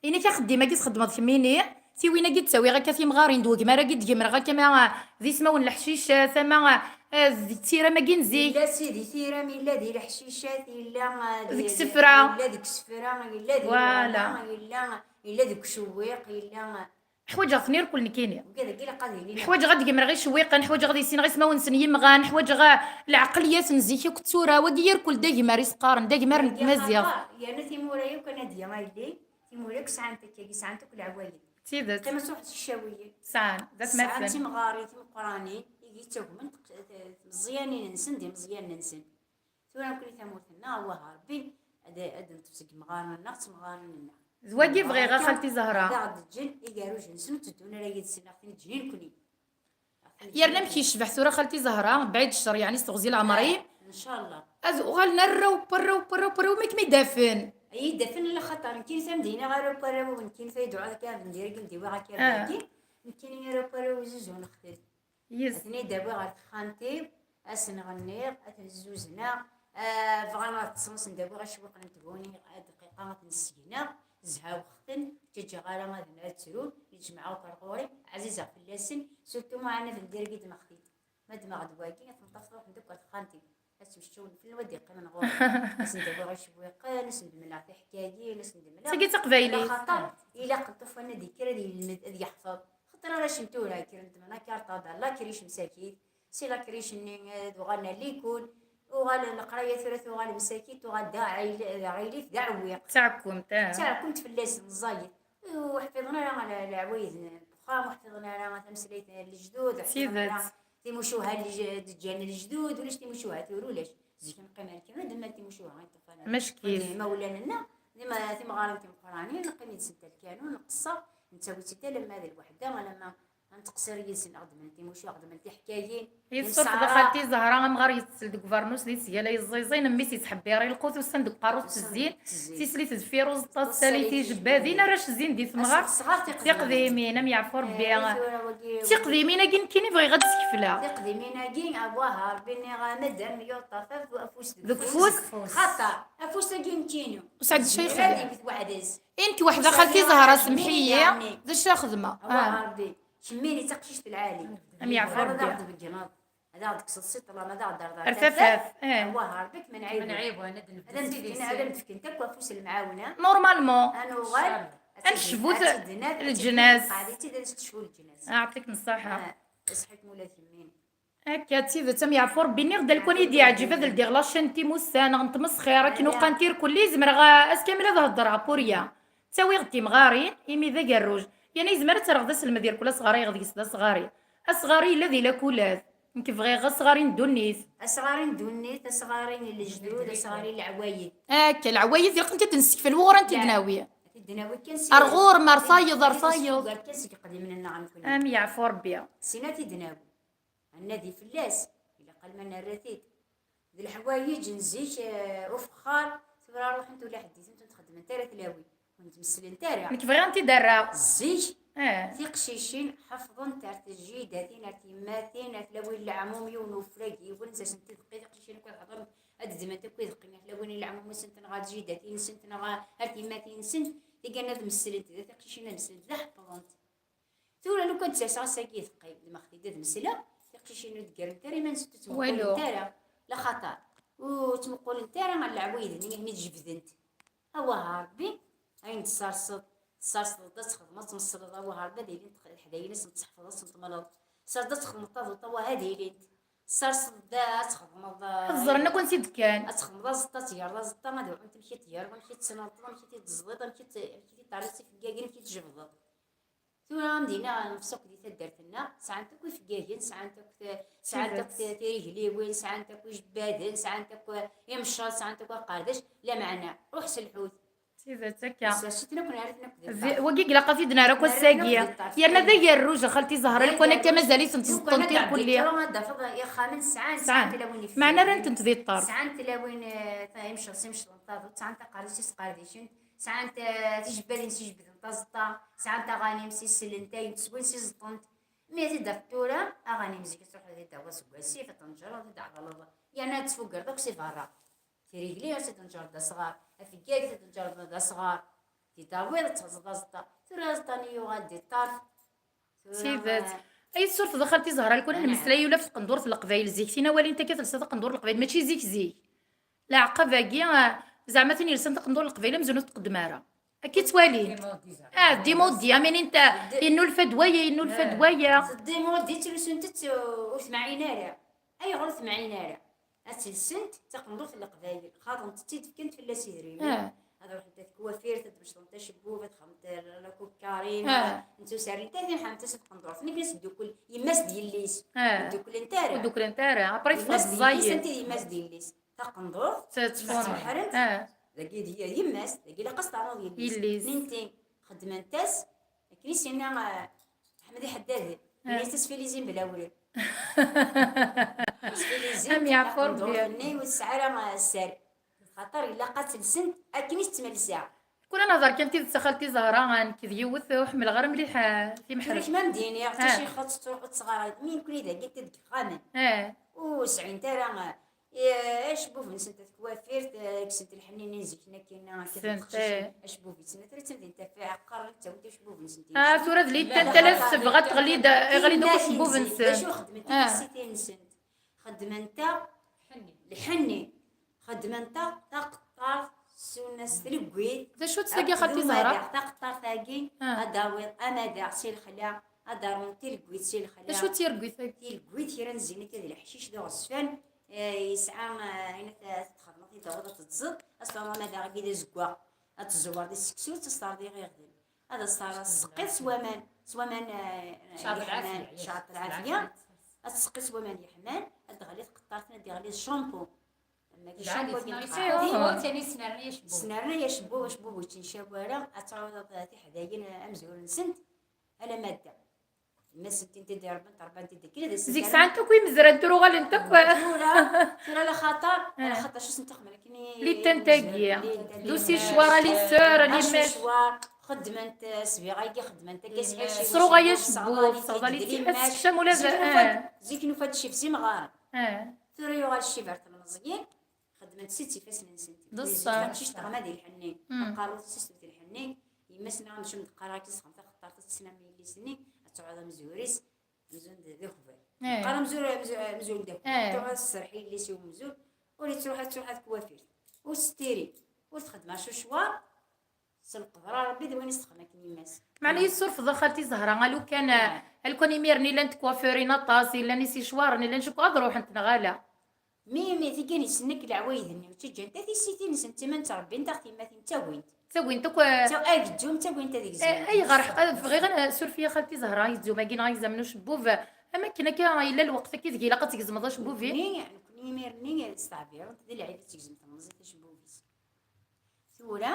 Inek axeddim-agi txeddmeḍ kemmini, tiwin-agi d-ttawiɣ akka timɣarin d wegmar-agi d-gemreɣ akka ma, ah, d ismawen leḥcicat, ama, ah, d tiram-agi n zik. Yella sidi tiram, yella di leḥcicat, yella, ah, di, deg isefra. Yella deg isefra, yella di Voilà. Lɣella, yella, yella deg ucewwiq, yella. Ḥwaǧeɣ-ten irkul nekkini. Ugad-agi ilaq ad ilin. Ḥwaǧeɣ ad gemreɣ icewwiqen, ḥwaǧeɣ ad issineɣ ismawen-nsen yimɣan, ḥwaǧeɣ, ah, lɛeqliyat n zik akk d tura, wagi irkul d agmar i s-qqaren, d agmar n tmaziɣt. Yerna timura yakk anadi a yelli. Timura akk sɛant akkagi, sɛant akk leɛwayed. D tidet. Qqiment ruḥent ccawiyin. Sɛan, d atmaten. Sɛan timɣarin timeqqranin, i yettagmen tmeẓyanin-nsen d imeẓyanen-nsen. Tura nekkni tamurt-nneɣ, awah Rebbi, ad, ad neṭṭef seg yimɣaren-nneɣ d temɣarin-nneɣ. D wagi bɣiɣ, a xalti Zahra. Ad aɣ-d-ǧǧen igerrujen-nsen, ur tteddun ara yid-sen, ad aɣ-ten-ǧǧen nekkni. Yerna amek yecbeḥ tura xalti Zahra, bɛid ccer, yeɛni s teɣzi leɛmer-im. Ncallah. Ad uɣalen arraw, arraw, arraw, arraw, mi kem-id-afen. Ay id-afen, ala xaṭer nekkini tamdina arraw, arraw, nekkini fa yedɛu akka, ad ndirigen diwa akka, Ah. Dagi. Nekkini arraw, arraw, zuzu nextel. Yes. Ad ten-id-awiɣ ɣer texxamt-iw, ad sen-ɣenniɣ, ad ten-zzuzneɣ. Ah, bɣan ad ṭṭsen, ad sen-d-awiɣ acewwiq n tguni, ad dqiqa ad ten-ssegneɣ, zhawxten, ur ǧǧiɣ ara ad, ad ttrun, jemɛeɣ-t ar ɣur-i, ɛzizeɣ fell-asen, surtout ma ɛni ad ndirigen d-mextit. Ma ddmeɣ-d wagi, ad ten-ṭṭafeɣ ruḥen-d akk ɣer texxamt-iw. Ad ttmecčawen fell-i, wa d-yeqqimen ɣur-i. Ad sen-d-awiɣ acewwiqen, ad sen-d-mleɣ tiḥkayin, ad sen-d-mleɣ. Tagi d taqbaylit. Ala xaṭer, ilaq ṭṭufan ad yekker ad yelmed, ad yeḥfeḍ. Xaṭer arrac n tura, kkren ddmen la carte, la crèche msakit, si la crèche-nni, eh, ad uɣalen ar likul, uɣal leqraya tura tuɣal msakit, tuɣal d aɛil-, d aɣilif, d aɛewwiq. D taɛekkumt, ah. D taɛekkumt fell-asen, ẓẓayet. Ur ḥfiḍen ara le-, leɛwayed n wexxam, ur ḥfiḍen ara tameslayt n lejdud, ur ḥfiḍen ara Tidet. Timucuha n lej-, d-ǧǧan lejdud, ulac timucuha tura, ulac. Zik neqqim ar lkanun, d ma timucuha i ṭṭufan. Mackit. D imawlan-nneɣ, d ima-, timɣarin timeqqranin, neqqim yid-sent ar lkanun, nqeṣṣer, nettawi-tt-id alamma d lweḥda, alamma ad nettqeṣṣir yid-sen, ad xedmen timucuha, ad xedmen tiḥkayin. Yessuref d xalti Zahra, amɣar yettsel deg ubernus di sgala yeẓẓiẓin, mmi-s yettḥebbir i lqut, ussan deg uqerru-s ttezzin, tislit deffir uẓeṭṭa, tessalay tijebbadin, arrac zzin di temɣart. Tiqdimin, am yeɛfu Rebbi. Eh, tura wagi, tiqdimin-agi nekkini bɣiɣ ad d-skefleɣ. Tiqdimin-agi, awah, Rebbi nniɣ, madam yuṭṭaf af-, afus deg ufus. Xaṭer, afus-agi nekkini. Ur sɛiɣ d acu yexdem. Ad yewwet weḥd-s. I nekk weḥd-, a xalti Zahra, semḥ-iyi. Yeɛni. D acu ara xedmeɣ? Awah, Rebbi. Kemmini d taqcict lɛali. Am yeɛfu Rebbi. Ad aɣ-d-tbeggneḍ, ad aɣ-d-tekkseḍ si ṭṭlam, ad aɣ-d-terreḍ ar tafat. Eh. Awah, Rebbi, ad kem-nɛiwen. Ad am-d-fkent, ad am-d-fkent akk afus n lemɛawna. Normalement. Ad nuɣal, ad ncbu leǧnas. Qɛed-itt-id, ad as-tecfu leǧnas. Yeɛṭikem ṣṣeḥḥa. Ah, iṣeḥḥa-kem ula d kemmini. Akka, d tidet, am yeɛfu Rebbi, nniɣ-d alkun i d-yeɛǧib ad ldiɣ la chaîne n timussa neɣ n tmesxir, akken uqan tirkelli, zemreɣ, a-, ass kamel ad heddreɣ, pour rien. Ttawiɣ-d timɣarin, imi d agerruj. Yerna yezmer ad terreɣ d aselmed irkul asɣar-iɣ deg-s d asɣar-i. Asɣar-i yella di lakulad. Nekk bɣiɣ asɣar-i n ddunit. Asɣar-i n ddunit, asɣar-i n lejdud, asɣar-i n leɛwayed. Akka, leɛwayed ilaq ad t-id-nessekfel, wuɣur ad t-id-nawi? Ad t-id-nawi kan si... Ar ɣur-m, ar tayeḍ, ar tayeḍ. Kan seg iqdimen-nneɣ nekkni. Am yeɛfu Rebbi. Sin ad t-id-nawi. Ad nadi fell-as, ilaq alma nerra-t-id. D leḥwayeǧ n zik, eh, ufexxar, tura ruḥent ula ḥedd-itent ur t-xeddment ara tlawin, ur tent-messlent ara. Nekk bɣiɣ ad t-id-rreɣ. Zik, eh, tiqcicin ḥefḍent ar tjidatin, ar tyemmatin, ar tlawin n leɛmum, yiwen ufrag, yiwen, ad asent-id-qqi tiqcicin akk ad hedrent, ad ddment akk ideqqi, ar tlawin n leɛmum-nsent neɣ ar tjidatin-nsent neɣ ar tyemmatin-nsent, tiggan ad meslent, d tiqcicin ad meslent, d ḥefḍent. Tura lukan d-ttaseɣ ass-agi d qqim, d ma xti-d ad mesleɣ, tiqcicin ur d-ggarent ara iman-nsent, ur ttmuqulent ara, la xaṭer ur ttmuqulent ara ɣer leɛwayed-nni i ten-id-jebdent. Awah a Rebbi, ayen d-tesserseḍ, tesserseḍ-d ad txedmeḍ, ad tmesleḍ, awah a Rebbi, ad ilint leḥdayin, ad sent-tseḥfeḍ, ad sent-tmaleḍ. Tesserseḍ ad txedmeḍ taḍuṭ, awah ad ilint. Tesserseḍ-d ad txedmeḍ, eh, ad ẓren akk ansi d-kkan. Ad txedmeḍ aẓeṭṭa, ad tgereḍ aẓeṭṭa, ad uɣent amek i t-tgereḍ, amek i t-tesnelṭeḍ, ameɛna amek i t-id-teẓẓiḍ, amek i t-, amek i t-id-terriḍ s ifeggagen, amek i t-tjebdeḍ. Tura am dinna nefṣuk di taddart-nneɣ, sɛant akk ifeggagen, sɛant akk, sɛant akk tirigliwin, sɛant akk ijebbaden, sɛant akk imceṛ, sɛant akk aqerdac, lameɛna ruḥ s lḥut. D tidet akka. Sers-iten akk, nerra-ten akk di ṭṭerf. Wagi ilaq ad t-id-nerr akk ass-agi. Yerna d agerruj a xalti Zahra, lukan akka mazal-itent ẓeṭṭent irkelli. Tura ad d-tafeḍ ixxamen sɛan, sɛan tlawin ifeggagen. Meɛna rran-tent di ṭṭerf. Sɛan tlawin, eh, imceṛ, imceṛ n taḍuṭ, sɛan taqerdac, isqerdicen. Sɛant, eh, tijebbadin s ijebbden taẓeṭṭa, sɛant aɣanim s isellen, tayemt s wansi ẓeṭṭent. Mi ad t-id-tafeḍ tura, aɣanim zik ad truḥeḍ ad d-tawiḍ seg wasif, ad tenǧreḍ, ad d-tɛeḍleḍ, yerna ad tfugreḍ akk si berra. Tirigli ad tt-id-tenǧreḍ d asɣar, afeggag ad t-id-tenǧreḍ d asɣar, di tawiḍ ad teɣzeḍ aẓeṭṭa. Tura aẓeṭṭa-nni yuɣal di ṭṭerf. Tura, tidet. Eh, ay tessurfeḍ a xalti Zahra, lukan ad nemmeslay ula ɣef tqendurt n Leqbayel zik, tin awalin takka telsa taqendurt n Leqbayel, mačči zik zik. Leɛqab-agi, ah, zeɛma tin yelsan taqendurt n Leqbayel amzun ur tqeddem ara. Akka i ttwalint. Ah, d dimodi, am inint, yennulfa-d waya, yennulfa-d waya. D dimodi ttlusent-tt ur temɛin ara. Ayɣer ur temɛin ara? Ad tt-lsent taqendurt n Leqbayel, xaḍent-tt-id, fkant fell-as idrimen. Ah. Ad ruḥent ar tekwafirt, ad d-mecḍent acebbub, ad xedment la coupe Karim, ah, ad tent-serrent, ad ḥemmlent-as taqendurt. Nekk ad teddukel yemma-s d yelli-s. Ah. Ur dduklent ara. Ur dduklent ara. Après yemma-s d yelli-s, ẓẓayent. Anti d yemma-s d yelli-s? Taqendurt, ttfunrent. Ah. Dagi d y-, yemma-s, dagi ilaq ad s-ternuḍ yelli-s. Yelli-s. Ninti xedment-as, akken i s-yenna, eh, Ḥmed Iḥeddaden, ah, yenna-as tasfilizin bla awren. Tasfilizin, am yeɛfu Rebbi, taqendurt-nni ur tesɛi ara, eh, sser. Xaṭer ilaq ad tt-lsent akken i tettmelsa. Kul ad nehder kan tidet a xalti Zahra, nekk d yiwet ur ḥemmleɣ ara mliḥ, eh, timeḥreq. Tura kemm am d-iniɣ, ah, tacixet tettruḥ ur tettɣara, mi nekni dagi deg yexxamen. Ah. Ur sɛint ara, eh, Eh, acebbub-nsent at twafirt, eh, kksent lḥenni-nni n zik-nni akkin, eh, kksent, eh, acebbub-nsent. Tura d tamdint ɣef iɛeqqar i ttawint acebbub-nsent. Ah, tura d littan tala tebɣa teɣli-d, iɣli-d akk acebbub-nsent. D acu xedment tiqsitin-nsent? Xedment-aɣ lḥenni. Xedment-aɣ taqeṭṭart, ssunas tleggit. D acu-tt tagi a xalti Zahra? Taqeṭṭart-agi, ah, ad d-tawiḍ amadaɣ si lexla, ad d-rnunt tileggit si lexla. D acu-tt tireggit-agi? Tileggit kra n zzin akka d leḥcic d uɣezfan, eh, yesɛa, eh, ayen ad t-, ad txedmeḍ, i d-tawiḍ ad teddzeḍ, ad s-ternuḍ amadaɣ-agi d azeggaɣ, ad tezwreḍ i seksu, ad s-terreḍ iɣiɣden. Ad as-terreḍ tseqqiḍ s waman, s waman, eh, yeḥman, ccerṭ lɛafya. Ad tseqqiḍ s waman yeḥman, ad d-teɣli tqeṭṭart-nni, ad d-yeɣli d champo. Am wagi champo-agi n tqeṭṭart. Tesnerni acebbub. Tesnerni acebbub, acebbub ur yettencaw ara, ad tawiḍ tiḥdayin amezwaru-nsent, alamma d da. Yemma-sent-in tid irebban, rebban-t-id akken ad asent. Zik sɛant akk imezran, tura uɣalent akk. Tura, tura la xaṭer, ah, la xaṭer, acu sent-ixdem akken i, littant-agi. D usicwar, a lisseur, a limac. Xeddment, eh, sbiɣa-agi, xeddment akka s ḥaci. Sruɣay acebbub, sseɣḍal-it, ad tsekcam ula d, zik nufa-d, ah, zik nufa-d ccif s imɣaren. Ah. Tura yuɣal ccif ar telmeẓyin. Xedment-tt s ifassen-nsent. D ṣṣeḥ. Taqcict teɣma di lḥenni. Mm. Aqerru-s s lḥenni. Yemma-s-nneɣ amcum d-qqareɣ-ak, tesxem taxeṭṭart, ad tessnem yelli-s-nni, ad tuɣal amzur-is, amzur d, d ukbal. Eh. Qqar amzur, amzur, amzur d akbal. Eh. Tuɣal tserreḥ i yelli-s i umzur, ur yettruḥ, ad tṛuḥ ad twafirt. Ur s-tiri, ur txeddem acucwaṛ, s lqedra n Ṛebbi d wayen i s-texdem akken yemma-s. Meɛna yessurfeḍ a xalti Zahra, a lukan, eh, a lukan imiren i llan tkwaffurin aṭas, i llan isicwaren, i llan cukku ad ruḥent neɣ ala? Mi, mi tiggan yessennek leɛwayed-nni, ur ttaǧǧant ara tissit-nsen, d timan ttrebbint-aɣ tyemmatin, ttawint. Ttagwint akk, eh, Ttaw-, agezzum d tagwint ad gezmen. Eh, ayɣer ḥqa, bɣiɣ ad, suref-iyi xalti Zahra, agezzum-agi neɣ agezam n ucebbub, eh, am akken akka yella lweqt akka ideg ilaq ad tgezmeḍ acebbub-ik? Nekni, nekni imir-nni, eh, steɛbirent, d lɛib ad tegzem temẓi-s acebbub-is. Tura,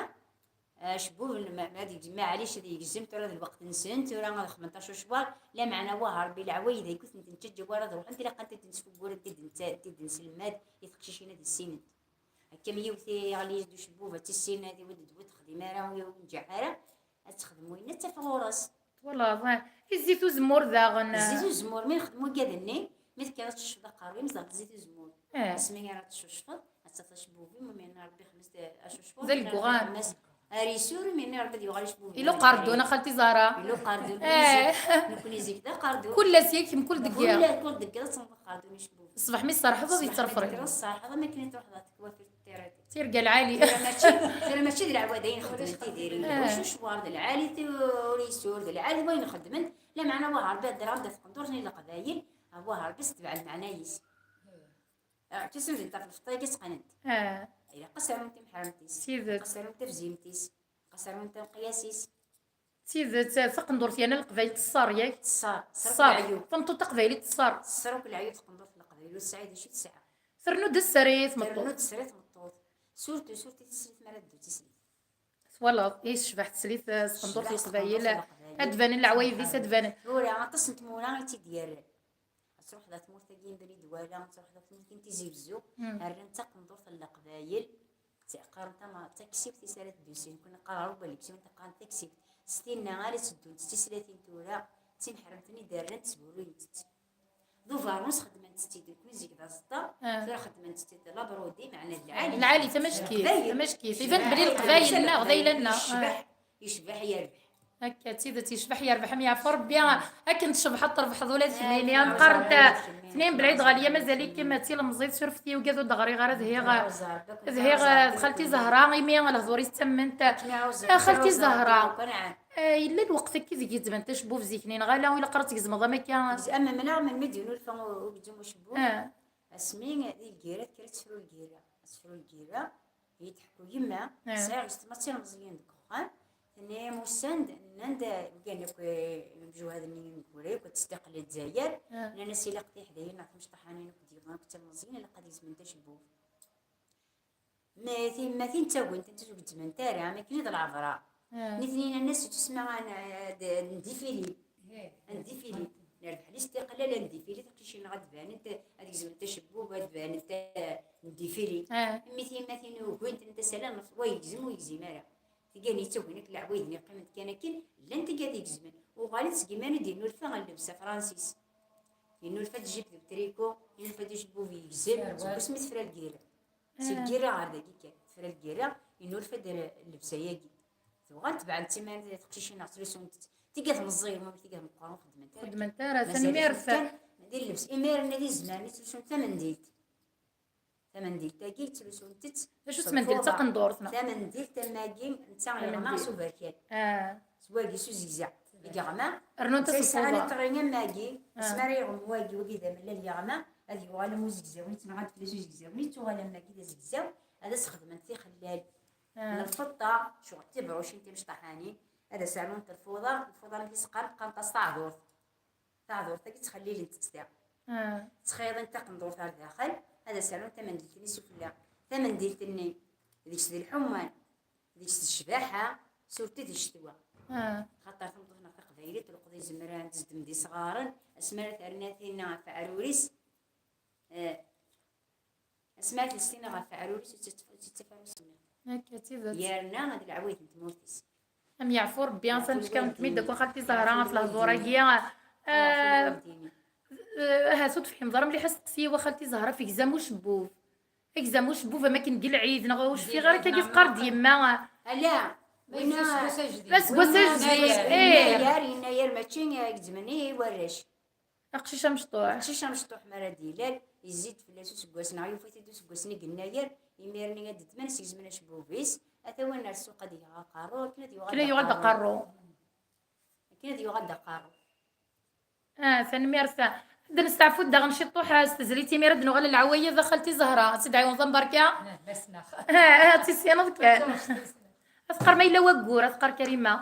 eh, acebbub n ma, ma ad yegzem, maɛlic ad yegzem, tura d lweqt-nsen, tura ad xedment acucwaṛ, lameɛna wah Ṛebbi leɛwayed-agi ur tent-nettaǧǧa wara ad ruḥent, ilaq ad tent-id-nesfuggur, ad tent-id-nta-, ad tent-id-nselmad i teqcicin ad issinent. Akka am yiwet iɣli-d ucebbub, ad tt-issin, ad iwed d ur texdim ara, ur yenǧeɛ ara, ad texdem winna, ad taf ɣur-s. Twalaḍ, eh, i zzit uzemmur daɣen, eh. Zzit uzemmur, mi nexdem wigad-nni, mi tekkiḍ ad tecceḍ aqerru-im, zdat zzit uzemmur. Eh. Asmi ara teccucfeḍ, ad tafeḍ acebbub-im, mi yenna Ṛebbi xemmet, eh, acucfur, d mi yenna Ṛebbi alguɣan. Xemmet, ar isur, mi yenna Ṛebbi ad yuɣal acebbub-im. Ila uqerdun, a xalti Zahra. Ila uqerdun, eh, nekni zik d aqerdun. Kul ass yak, mkul deg yiḍ. Kul, kul deg yiḍ, ad tsemmeḍ aqerdun acebbub. Ṣṣbeḥ mi tserḥeḍ, ad ṣṣbeḥ mi yettreferri. Tekkreḍ, tṣerḥeḍ, am akken i truḥeḍ ad tekwafiḍ tirga lɛali. Tura mačči, tura mačči d lɛwada i nxeddmen tidirin. Eh. Ulac ucwar d lɛali, tu-, ur isur d lɛali wayen xeddmen. Lameɛna wah Ṛebbi ad d-rɣen d tqendurt n Leqbayel, ah, wah Ṛebbi s tebɛ lmeɛna-is. Ah, tis n dinta ɣef lfeṭṭa-agi ttqanent. Eh. Ilaq ad s-rnunt timḥermt-is. Tidet. Ilaq ad s-rnunt tafzimt-is. Ilaq ad s-rnunt tanqiyas-is. Tidet, taqendurt yerna Leqbayel teṣṣer, yak? Teṣṣer, teṣṣer akk leɛyub. Tameṭṭut taqbaylit teṣṣer. Teṣṣer akk leɛyub taqendurt n Leqbayel, ur tesɛi d acu i tesɛa. Ternu-d sser i tmeṭṭut. Ternu-d sser i tmeṭṭut. Surtout, surtout tislit mi ara teddu tislit. Twalaḍ, i tecbeḥ teslit, eh, s tqendurt n Leqbayel, ad d-banen leɛwayed-is, ad d-banen. Tura, aṭas n tmura i tt-id-yerran. Ad truḥeḍ ar tmurt-agi n Beni Dwala, ad truḥeḍ ar tmurt n Tizi Wezzu, rran-tt taqendurt n Leqbayel, tt-, qqaren tama-, d taksibt i s ara teddun syin, nekkni neqqar ɣer Ubelgsi, nekkni qqaren taksibt. S tinna ara teddunt d tislatin tura, d timḥermt-nni i d-rrant, sburuyent-tt. D ubeṛnus xedment-tt-id, nekkni zik d aẓeṭṭa, tura xedment-tt-id d labrudi, meɛna d lɛali. Lɛali, tamackit, tamackit. Iban belli Leqbayel nneɣ d ayla-nneɣ. Yecbeḥ, yecbeḥ yerbeḥ. Akka, d tidet, yecbeḥ yerbeḥ, am yeɛfu Rebbi. Akken tcebḥeḍ, trebḥeḍ ula d kemmini. Qqarent tnin belɛid ɣer liya, mazal-ikem d tilemẓit, surfet-iyi ugad ur d-ɣriɣ ara, dhiɣ, dhiɣ, d xalti Zahra, imi lehdur-is ttamment. Ah, xalti Zahra. Eh, yella lweqt akka ideg gezzment acebbub zik-nni, neɣ ala, ilaq ara tgezmeḍ am akka? Am, am neɣ melmi d-yennulfa u-, ugezzum ucebbub? Ah. Asmi di lgirra, tekker ad tefru lgirra. Ad tefru lgirra, i yi-d-teḥku yemma, sɛiɣ yessetma d tilmeẓyin deg uxxam, tenna-yam ussan-d, nnan-d, gan akk, eh, imjuhad-nni ineggura akk, ad testiqel Lezzayer, nnan-as ilaq tiḥdayin neɣ timecṭaḥanin akk d-yebɣan akk d tilmeẓyin, ilaq ad gezment acebbub. Ma tiyemmatin ttagent, ur gezzment ara, am akken i d lɛebra. Nitni nnan-as, tusma ad n-, ad ndifili. Ad ndifili. Nerbeḥ listiqlal, ad ndifili, tiqcicin-nneɣ ad d-banent, ad gezment acebbub, ad d-banent, eh, ndifili. Mi tiyemmatin ugint, nnan-as ala, wa yegzem, ur yegzim ara. Tigani yettagin akk leɛwayed-nni qqiment kan akken, llant tigad igezmen. Uɣalent seg iman i d-yennulfa llebsa fransis. Yennulfa-d jip d utriku, yennulfa-d ucebbub yegzem, seg wasmi tefra lgirra. Si lgirra ɣer dagi kan, tefra lgirra, yennulfa-d llebsa-yagi. Tuɣal tebɛent iman teqcicin neɣ ttlusunt-tt. Tigad meẓẓiyen, ma tigad meqqren, ur xeddment ara. Xeddment ara, mazal tanemmirt. Kan di llebs, imiren ad izemren i ttlusunt tamendilt. Tamandilt-agi ttlusum-tt. D acu s tmandilt, lfuḍa. Taqendurt, neɣ? Tamandilt am wagi, netta yeɣma s uberkan. Ah. S wagi, s uzegzaw. I yeɣma. Rnunt-as lfuḍa. Yesɛa lṭri am wagi, asmi ara yeɣm wagi, wagi d amellal yeɣma, ad yuɣal am uzegzaw, yettneɣ-d fell-as uzegzaw, yettuɣal am wagi d azegzaw, ad as-xedment tixellal. Ah. N lfeṭṭa, ccɣel tibṛucin timecṭaḥanin, ad as-rnunt lfuḍa, lfuḍa mi tt-qqaren, qqarent-as taɛdurt. Taɛdurt-agi ttxellilent-tt diɣ. Ah. Ttxiḍint taqendurt ar daxel, ad as-rnunt tamandilt-nni sufella. Tamandilt-nni deg-s d lḥumman, deg-s d ccbaḥa, surtout di ccetwa. Ah. Xaṭer tameṭṭut-nneɣ taqbaylit, lqeḍ izemran, tezdem d isɣaren, asmi ara terna tinna ɣef aɛrur-is, eh, asmi ara tles tinna ɣef aɛrur-is, ur tt-, ur tt-, ur tt-, ur tt-, ur tt-, Akka, d tidet. Yerna d leɛwayed n tmurt-is. Am yeɛfu Rebbi, atan fkan-kem-id akk a xalti Zahra ɣef lehdur-agi. Ah, ah, ahat ur tefhimeḍ ara mliḥ asteqsi-iw a xalti Zahra ɣef gzam ucebbub. Gzam ucebbub am akken deg lɛid, neɣ ur cfiɣ ara akka i teqqar-d yemma. Ala, d aseggas ajdid. D aseggas ajdid, eh. Yennayer, yennayer mačči, eh, gezzmen i warrac. Aqcic amecṭuḥ. Aqcic amecṭuḥ mi ara d-ilal, yezzi-d fell-as useggas neɣ yufa-t-id useggas-nni n yennayer, imir-nni ad d-ddmen, ad s-gezmen acebbub-is, ata win ar ssuq ad d-yaɣ aqerru, akken ad yuɣal d aqerru. Akken ad yuɣal d aqerru. Ah, tanemmirt. Ad nesteɛfu daɣen ciṭuḥ s tezlit, imir ad d-nuɣal leɛwayed a xalti Zahra. Ad tt-id-ɛiwneḍ am berka? Ah, ad tt-tessineḍ kan. Ad teqqar ma yella waggur, ad teqqar Karima.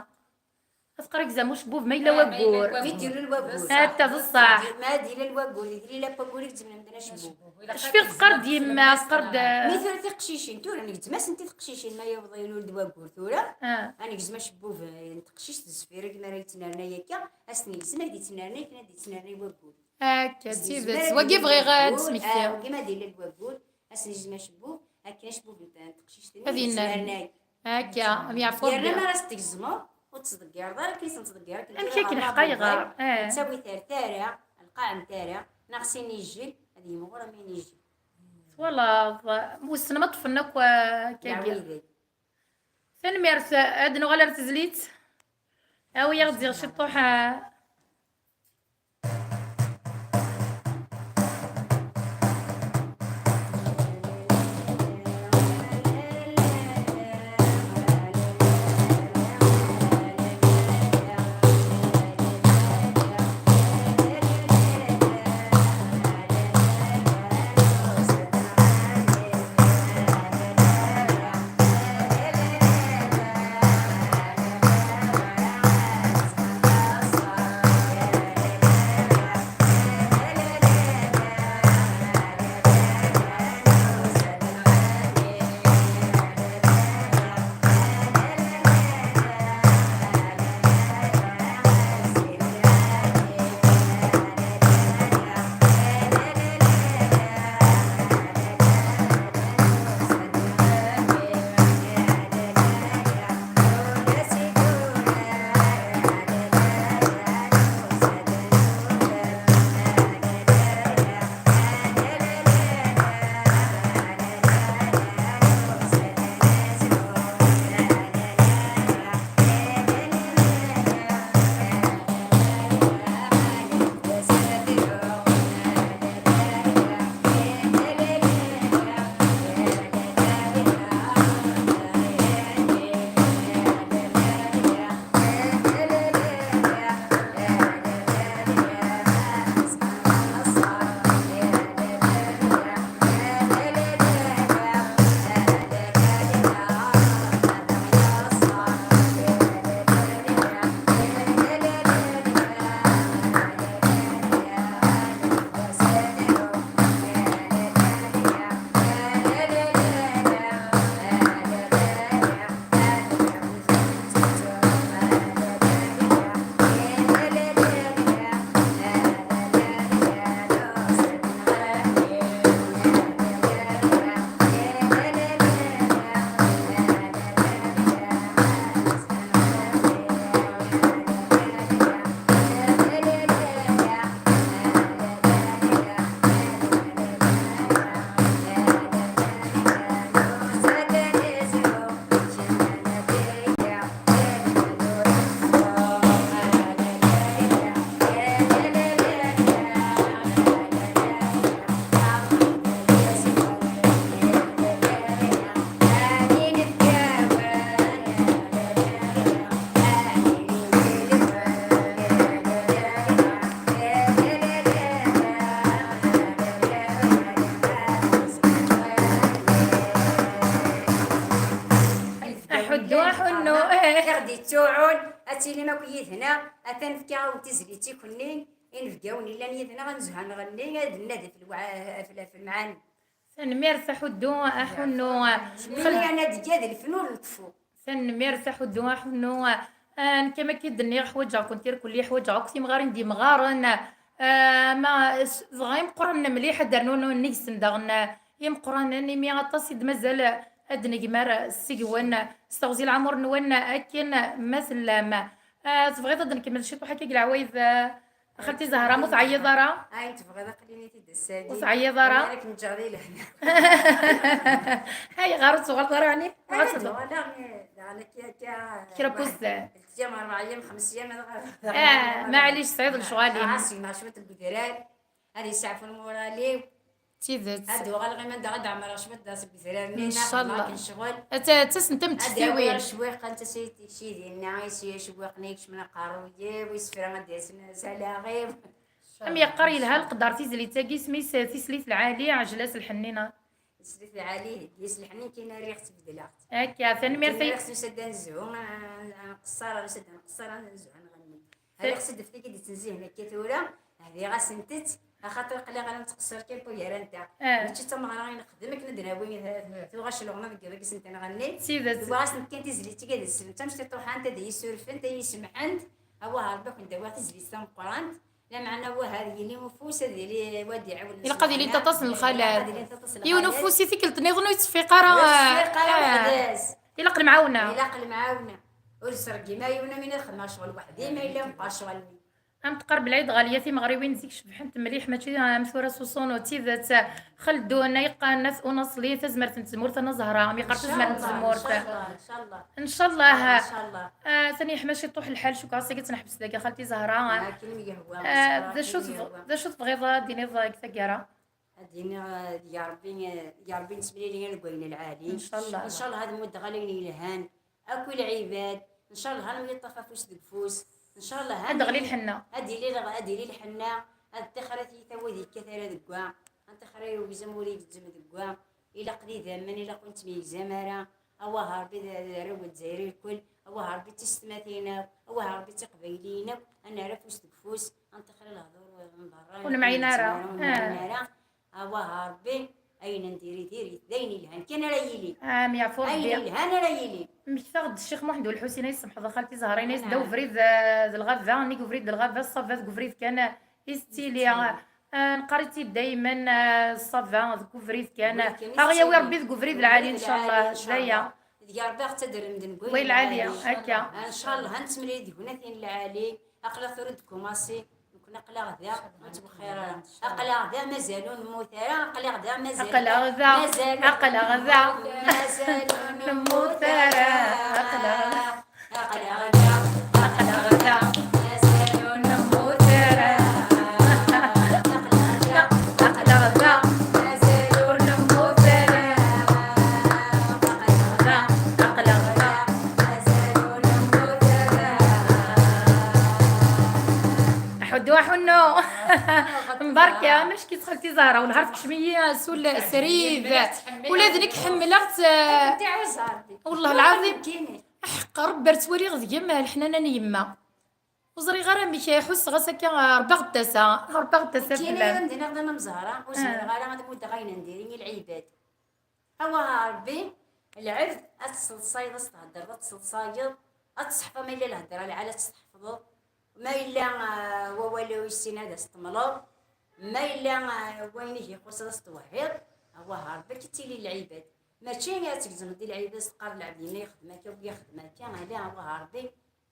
Ad teqqar gzam ucebbub ma yella waggur. Mi d-yuli lwaggur. Atta d ṣṣeḥ. Ma d-yella lwaggur, di tlila n waggur i gezmen medden acebbub. Cfiɣ teqqar-d yemma, teqqar-d. Mi tura tiqcicin, tura negzem-asent i teqcicin ma yewweḍ yuli-d waggur tura. Ah. Ad negzem acebbub, eh, n teqcict d zzfir, agi mi ara yettnernay akka, ad s-negzem, ad yettnernay, akken ad yettnernay waggur. Akka, d tidet. Wagi bɣiɣ ad d-smektiɣ. Ah, wagi ma d-yella lwaggur, ad s-negzem acebbub, akken acebbub n teqcict-nni ad yettnernay. Akka, am yeɛfu Rebbi. Yerna mi ara s-tgezmeḍ, ur tettḍeggireḍ ara, akken i s-nettḍeggir akken. Amek akken ḥqa yeɣar? Eh. Ttawi-t ar tara, lqaɛ n tara, neɣ s inijjel, ad yimɣur am inijjel. Twalaḍ, wissen ma ṭṭfen akk, eh, akkagi. Tanemmirt, ad nuɣal ar tezlit. Awi-yaɣ-d ziɣ ciṭṭuḥ, eh, Aḥuddu, aḥunnu. I ɣ-d-ittuɛun, ad tilim akk yid-neɣ. Atan fkiɣ-awen tizlit i kunni, inebgawen yellan yid-neɣ, ad nezhu ad nɣenni, ad nnadi f lwa-, f l-, f lemɛani. Tanemmirt, aḥuddu, aḥunnu. Mini anadi-a d lefnun n tfu. Tanemmirt, aḥuddu, aḥunnu. Ah, nekk, am akka i d-nniɣ, ḥwaǧeɣ-kent irkelli, ḥwaǧeɣ akk timɣarin d yimɣaren. Ah, ma s-, dɣa imeqqranen mliḥ ad d-rnun nnig-sen daɣen, ah, imeqqranen, imi aṭas i d-mazal ad d-negmer seg-wen, s teɣzi n leɛmur-nwen akken ma tellam. Ah, tebɣiḍ ad d-nkemmel ciṭuḥ akka deg leɛwayed, ah, Xalti Zahra, ma ur tɛeyyiḍ ara. Ayen tebɣiḍ, aql-ini-t-id ass-agi. Ur tɛeyyiḍ ara. Ad kem-ǧǧeɣ di lehna. Ayɣer ur tuɣaleḍ ara, ɛni? Ad uɣaleɣ, daɣen akka, akka. Kra n wussan. Telt ayyam, rebɛ ayyam, xems ayyam, ad ɣ-, ah, maɛlic, tesɛiḍ lecɣal-im. Ad ɛassineɣ cwiṭ deg udrar, ad yesseɛfu lmural-iw. D tidet. Ad uɣaleɣ ɣer anda ad ɛemreɣ cwiṭ da seg udrar-nni, ncallah. Akken ccɣel. Ad ta-, ad tasent am tektiwin. Ad awiɣ cwiq, anta s-, s-, s-, dinna, i s-, icewwiqen, ikecmen aqerruy-iw, isefra ad d-yasen s alaɣ-iw. Am yeqqar, yelha leqder tizlit-agi, isem-is Tislit Lɛali, ɛjel-as lḥenni-nni. Slit lɛali, yes, lḥenni kan rriɣ-tt, bedleɣ-tt. Akka, tanemmirt. Rriɣ-tt, nusa-d ad nezhu, ad nqeṣṣer, nusa-d ad nqeṣṣer, ad nezhu, ad nɣenni. Rriɣ-tt deffik i d-ttenzihen akka tura, hdiɣ-asent-tt, axaṭer aql-aɣ ara nettqeṣṣir kan ṭugar-anteɣ. Mačči d tameɣra i nexdem akken ad d-nawi tuɣac leɣna deg yiḍ-is n tenɣenni. D tidet. Tuɣac-asent kan tizlit-agi ad ssent, d tamecṭuḥant, ad iyi-surfent, ad iyi-semḥent. Awah Rebbi, ad kent-d-awiɣ tizlit tameqqrant. Lameɛna wah ad yili ufus, ad yili wad iɛiwen. Ilaq ad ilint aṭas n lxalat. Ilaq ad ilint aṭas n lxalat. Yiwen ufus i tikkelt nniḍen ur yettṣeffiq ara. Ur yettṣeffiq ara weḥd-s. Ilaq lemɛawna. Ilaq lemɛawna. Ur sreggim ara yiwen am ayen ad xedmeɣ ccɣel weḥd-i, ma yella meqqer ccɣel-nni. Am teqreb lɛid ɣalya, timeɣriwin zik cebḥent mliḥ, mačči am tura s uṣunu, d tidet. Xaldun, ay qqaren at unaṣli, tazmert n tzemmurt, a Nna Zahra, am yeqqar tazmert n tzemmurt. Ncallah, ncallah. Ncallah. Ncallah. Ah, tani yeḥma ciṭuḥ lḥal, cukkeɣ ass-agi ad tt-neḥbes dagi a xalti Zahra. Akken i yehwa. Ah, d acu tebɣ-, d acu tebɣiḍ ad d-tiniḍ deg taggara? Ad d-iniɣ, ah, deg Ṛebbi, deg Ṛebbi nettemlili deg wayen lɛali. Ncallah. Ncallah ad muddeɣ ala ayen yelhan akk i lɛibad. Ncallah ad nemyeṭṭaf afus deg ufus. Ncallah ad d-teɣli lḥenna. Ad d-ili, ad d-tili lḥenna, ad ṭṭixer ad tiyita ur yekkat ara deg wa, ad ṭṭixer ad yegzem ur igezzem deg wa. Ilaq d idammen, ilaq ur nettemyegzam ara. Awah Ṛebbi d, d arraw n Lezzayer irkel, awah Ṛebbi d tisetmatin akk, awah Ṛebbi d tiqbayliyin akk, ad nerr afus deg ufus, ad nṭixer i lehdur n berra. Ur nemɛin ara. Ur nemɛin ara. Awah Ṛebbi, ayen n diri diri-t, d ayen yelhan kan ara yili. Am yeɛfu Ṛebbi. Ayen yelhan ara yili. Mmektaɣ-d Ccix Muḥend U Lḥusin, ay tsemḥeḍ a xalti Zahra, yenna-yas d ubrid, eh, d lɣaba, nnig ubrid d lɣaba, ṣṣaba deg ubrid kan, eh, i tettili. Eh, neqqar-itt-id daymen, eh, ṣṣaba deg ubrid kan. Ubrid kan i tettili. Aɣ-yawi Ṛebbi deg ubrid lɛali, ncallah. Deg Ṛebbi aɣ-ttadrem deg wayen lɛali, akka. Ncallah ad nettemlili deg unatin lɛali. Aql-aɣ tura deg kumasi, nekkni aql-aɣ da, ur nettwexxir ara. Aql-aɣ da, mazal ur nemmut ara, aql-aɣ da, mazal. Aql-aɣ da, mazal aql-aɣ da, mazal ur nemmut ara. Aql-aɣ da, aql-aɣ da, aql-aɣ da, mazal ur nemmut ara. Aql-aɣ da, aql-aɣ da, mazal ur nemmut ara. Aql-aɣ da, aql-aɣ da, mazal ur nemmut ara. Aḥuddu, aḥunnu. Mbarka, mac ki txalti Zahra, wellah ar tekcem-iyi sul srid. Ula d nekk ḥemmleɣ-tt. Wellah lɛaḍim. Ḥeqq Ṛebbi ar ttwaliɣ deg-m leḥnana n yemma. Ur ẓriɣ ara amek, ḥusseɣ-as akka, Ṛebbi aɣ-d-tasa, Ṛebbi aɣ-d-tasa fell-am. Nekkini d-nniɣ d amezhar, ur zmireɣ ara ad muddeɣ ayen n diri i lɛibad. Awah a Ṛebbi, lɛebd ad tesseḍsayeḍ, ad s-thedreḍ, ad tesseḍsayeḍ, ad tseḥfeḍ, ma yella lhedra lɛali ad tt-tḥefḍeḍ, ma yella, ah, wawal ur yessin ad as-temmleḍ, ma yella, ah, wayen i k-ixuṣṣen ad s-twehhiḍ. Awah a Ṛebbi, ad k-ittili lɛibad. Mačči ad tgezmeḍ di lɛibad, ad s-teqqareḍ lɛebd yenna yexdem akka, wagi yexdem akka, ala, awah a Ṛebbi,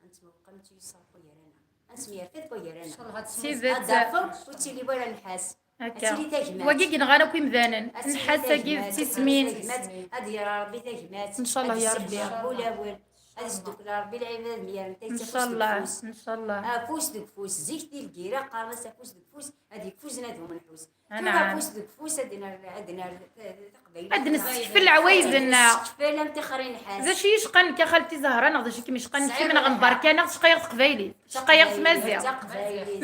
ad nettmewqam nettyusser ɣef wagar-aneɣ. Ad nettemyerfed ɣef wagar-aneɣ. Ncallah ad temmut. Ad d-tafeḍ ur ttili wara nnḥas. Akka. Ad tili tagmat. Wagi i yenɣan akk imdanen. Ad tili nnḥas-agi d tagmat, tismin. Ad tili tagmat, ad yerr Ṛebbi tagmat. Ncallah ya Ṛebbi. Ad isseddu ulawen. Ad isdukkel Ṛebbi lɛibad ad myarent, ad yettafus deg ufus. Ncallah, ncallah. Afus deg ufus. Zik di lgirra qqaren-as afus deg ufus, ad yekfu zzna d umenḥus. Tura afus deg ufus, ad ner-, ad nerr ta-, taqbaylit. Ad nessekfel leɛwayed-nneɣ. Ad nessekfel am tixri nnḥas. D acu i yi-cqan nekk a xalti Zahra, neɣ d acu i kem-icqan nekk, neɣ mberka, neɣ tecqa-yaɣ teqbaylit? Tecqa-yaɣ tmaziɣt.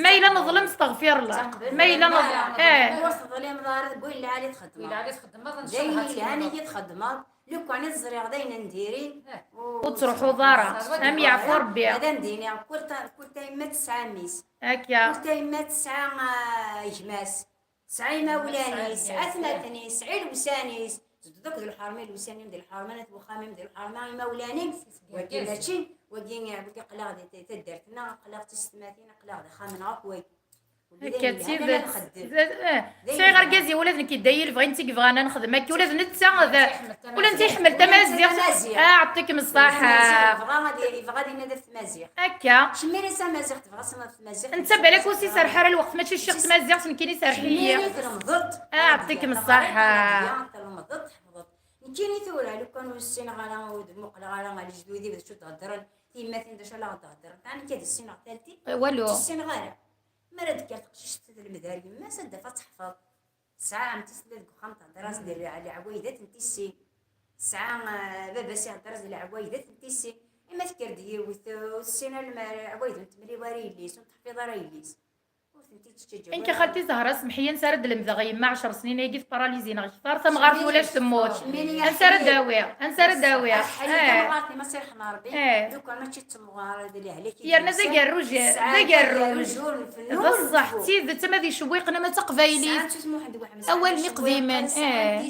Ma yella neḍlem, steɣfir Allah. Ma yella neḍlem, eh. Ur teḍlimeḍ ara, deg wayen lɛali txeddmeḍ. D ayen yelhan i yi-txeddmeḍ. Lukan i teẓriɣ d ayen n diri, ur tettruḥuḍ ara. Am yeɛfu Ṛebbi. Ad am-d-iniɣ, kul ta-, kul tayemmat tesɛa mmi-s. Akka. Kul tayemmat tesɛa, ah, gma-s. Tesɛa imawlan-is, tesɛa atmaten-is, tesɛa ilewsan-is. Tedduḍ akk d lḥerma, ilewsan-im d lḥerma, at wexxam-im d lḥerma, imawlan-im. Wagi mačči, wagi, wagi aql-aɣ di taddart-nneɣ, aql-aɣ d tisetmatin, aql-aɣ d axxam-nneɣ akk wagi. Akka d tidet. Sɛiɣ argaz-iw ula d nekk yedda yilef, bɣin tt-i yebɣan ad nexdem akka, ula d netta d, ula netta iḥemmel tamaziɣt. Ah, ɛṭikem ṣṣaḥa. Yebɣa ad, yebɣa ad inadi ɣef tmaziɣt. Akka. Cemmirit tamaziɣt, tebɣa ad tnadi ɣef tmaziɣt. Netta balak ur s-iserreḥ ara lweqt, mačči ccix tamaziɣt, nekkini serrḥen-iyi. Cemmirit tlemdeḍ. Ah, ɛṭikem ṣṣaḥa. Tlemdeḍ, tḥefḍeḍ. Nekkini tura, lukan ur ssineɣ ara, ur d-muqleɣ ara ɣer lejdud-iw d acu d-heddren, tiyemmatin d acu ara ɣ-d-heddrent. Ɛni akka d ssineɣ talti? Walu. Ur ssineɣ ara. Mi ara d-tekker teqcict telmed ar yemma-s, ad d-taf ad teḥfeḍ. Tesɛa ɛemti-s tella deg uxxam, tehder-as-d leɛwayed ad tent-issin. Tesɛa, ah, baba-s ihder-as-d leɛwayed ad tent-issin. Ima tekker-d yiwet, ur tessin ara leɛwayed, ur temli ara yelli-s, ur teḥfiḍ ara yelli-s. Ur Nekk a xalti Zahra, semḥ-iyi, ansa ara d-lemdeɣ yemma ɛecr snin-agi tparalizi neɣ kter, tamɣart ulac temmut. Ansa ara d-awiɣ? Ansa ara d-awiɣ? Eh. Tamɣart-im, ad tt-irḥem Rebbi. Eh. Lukan mačči d temɣar d lehlak i d-yusan. Yerna d agerruj, d agerruj. Ur nfennu, ur nfennu. D ṣṣeḥ, d tidet, ama d icewwiqen, ama d taqbaylit. Sɛan-tt Muḥend Weḥmed, awal n iqdimen. Eh. D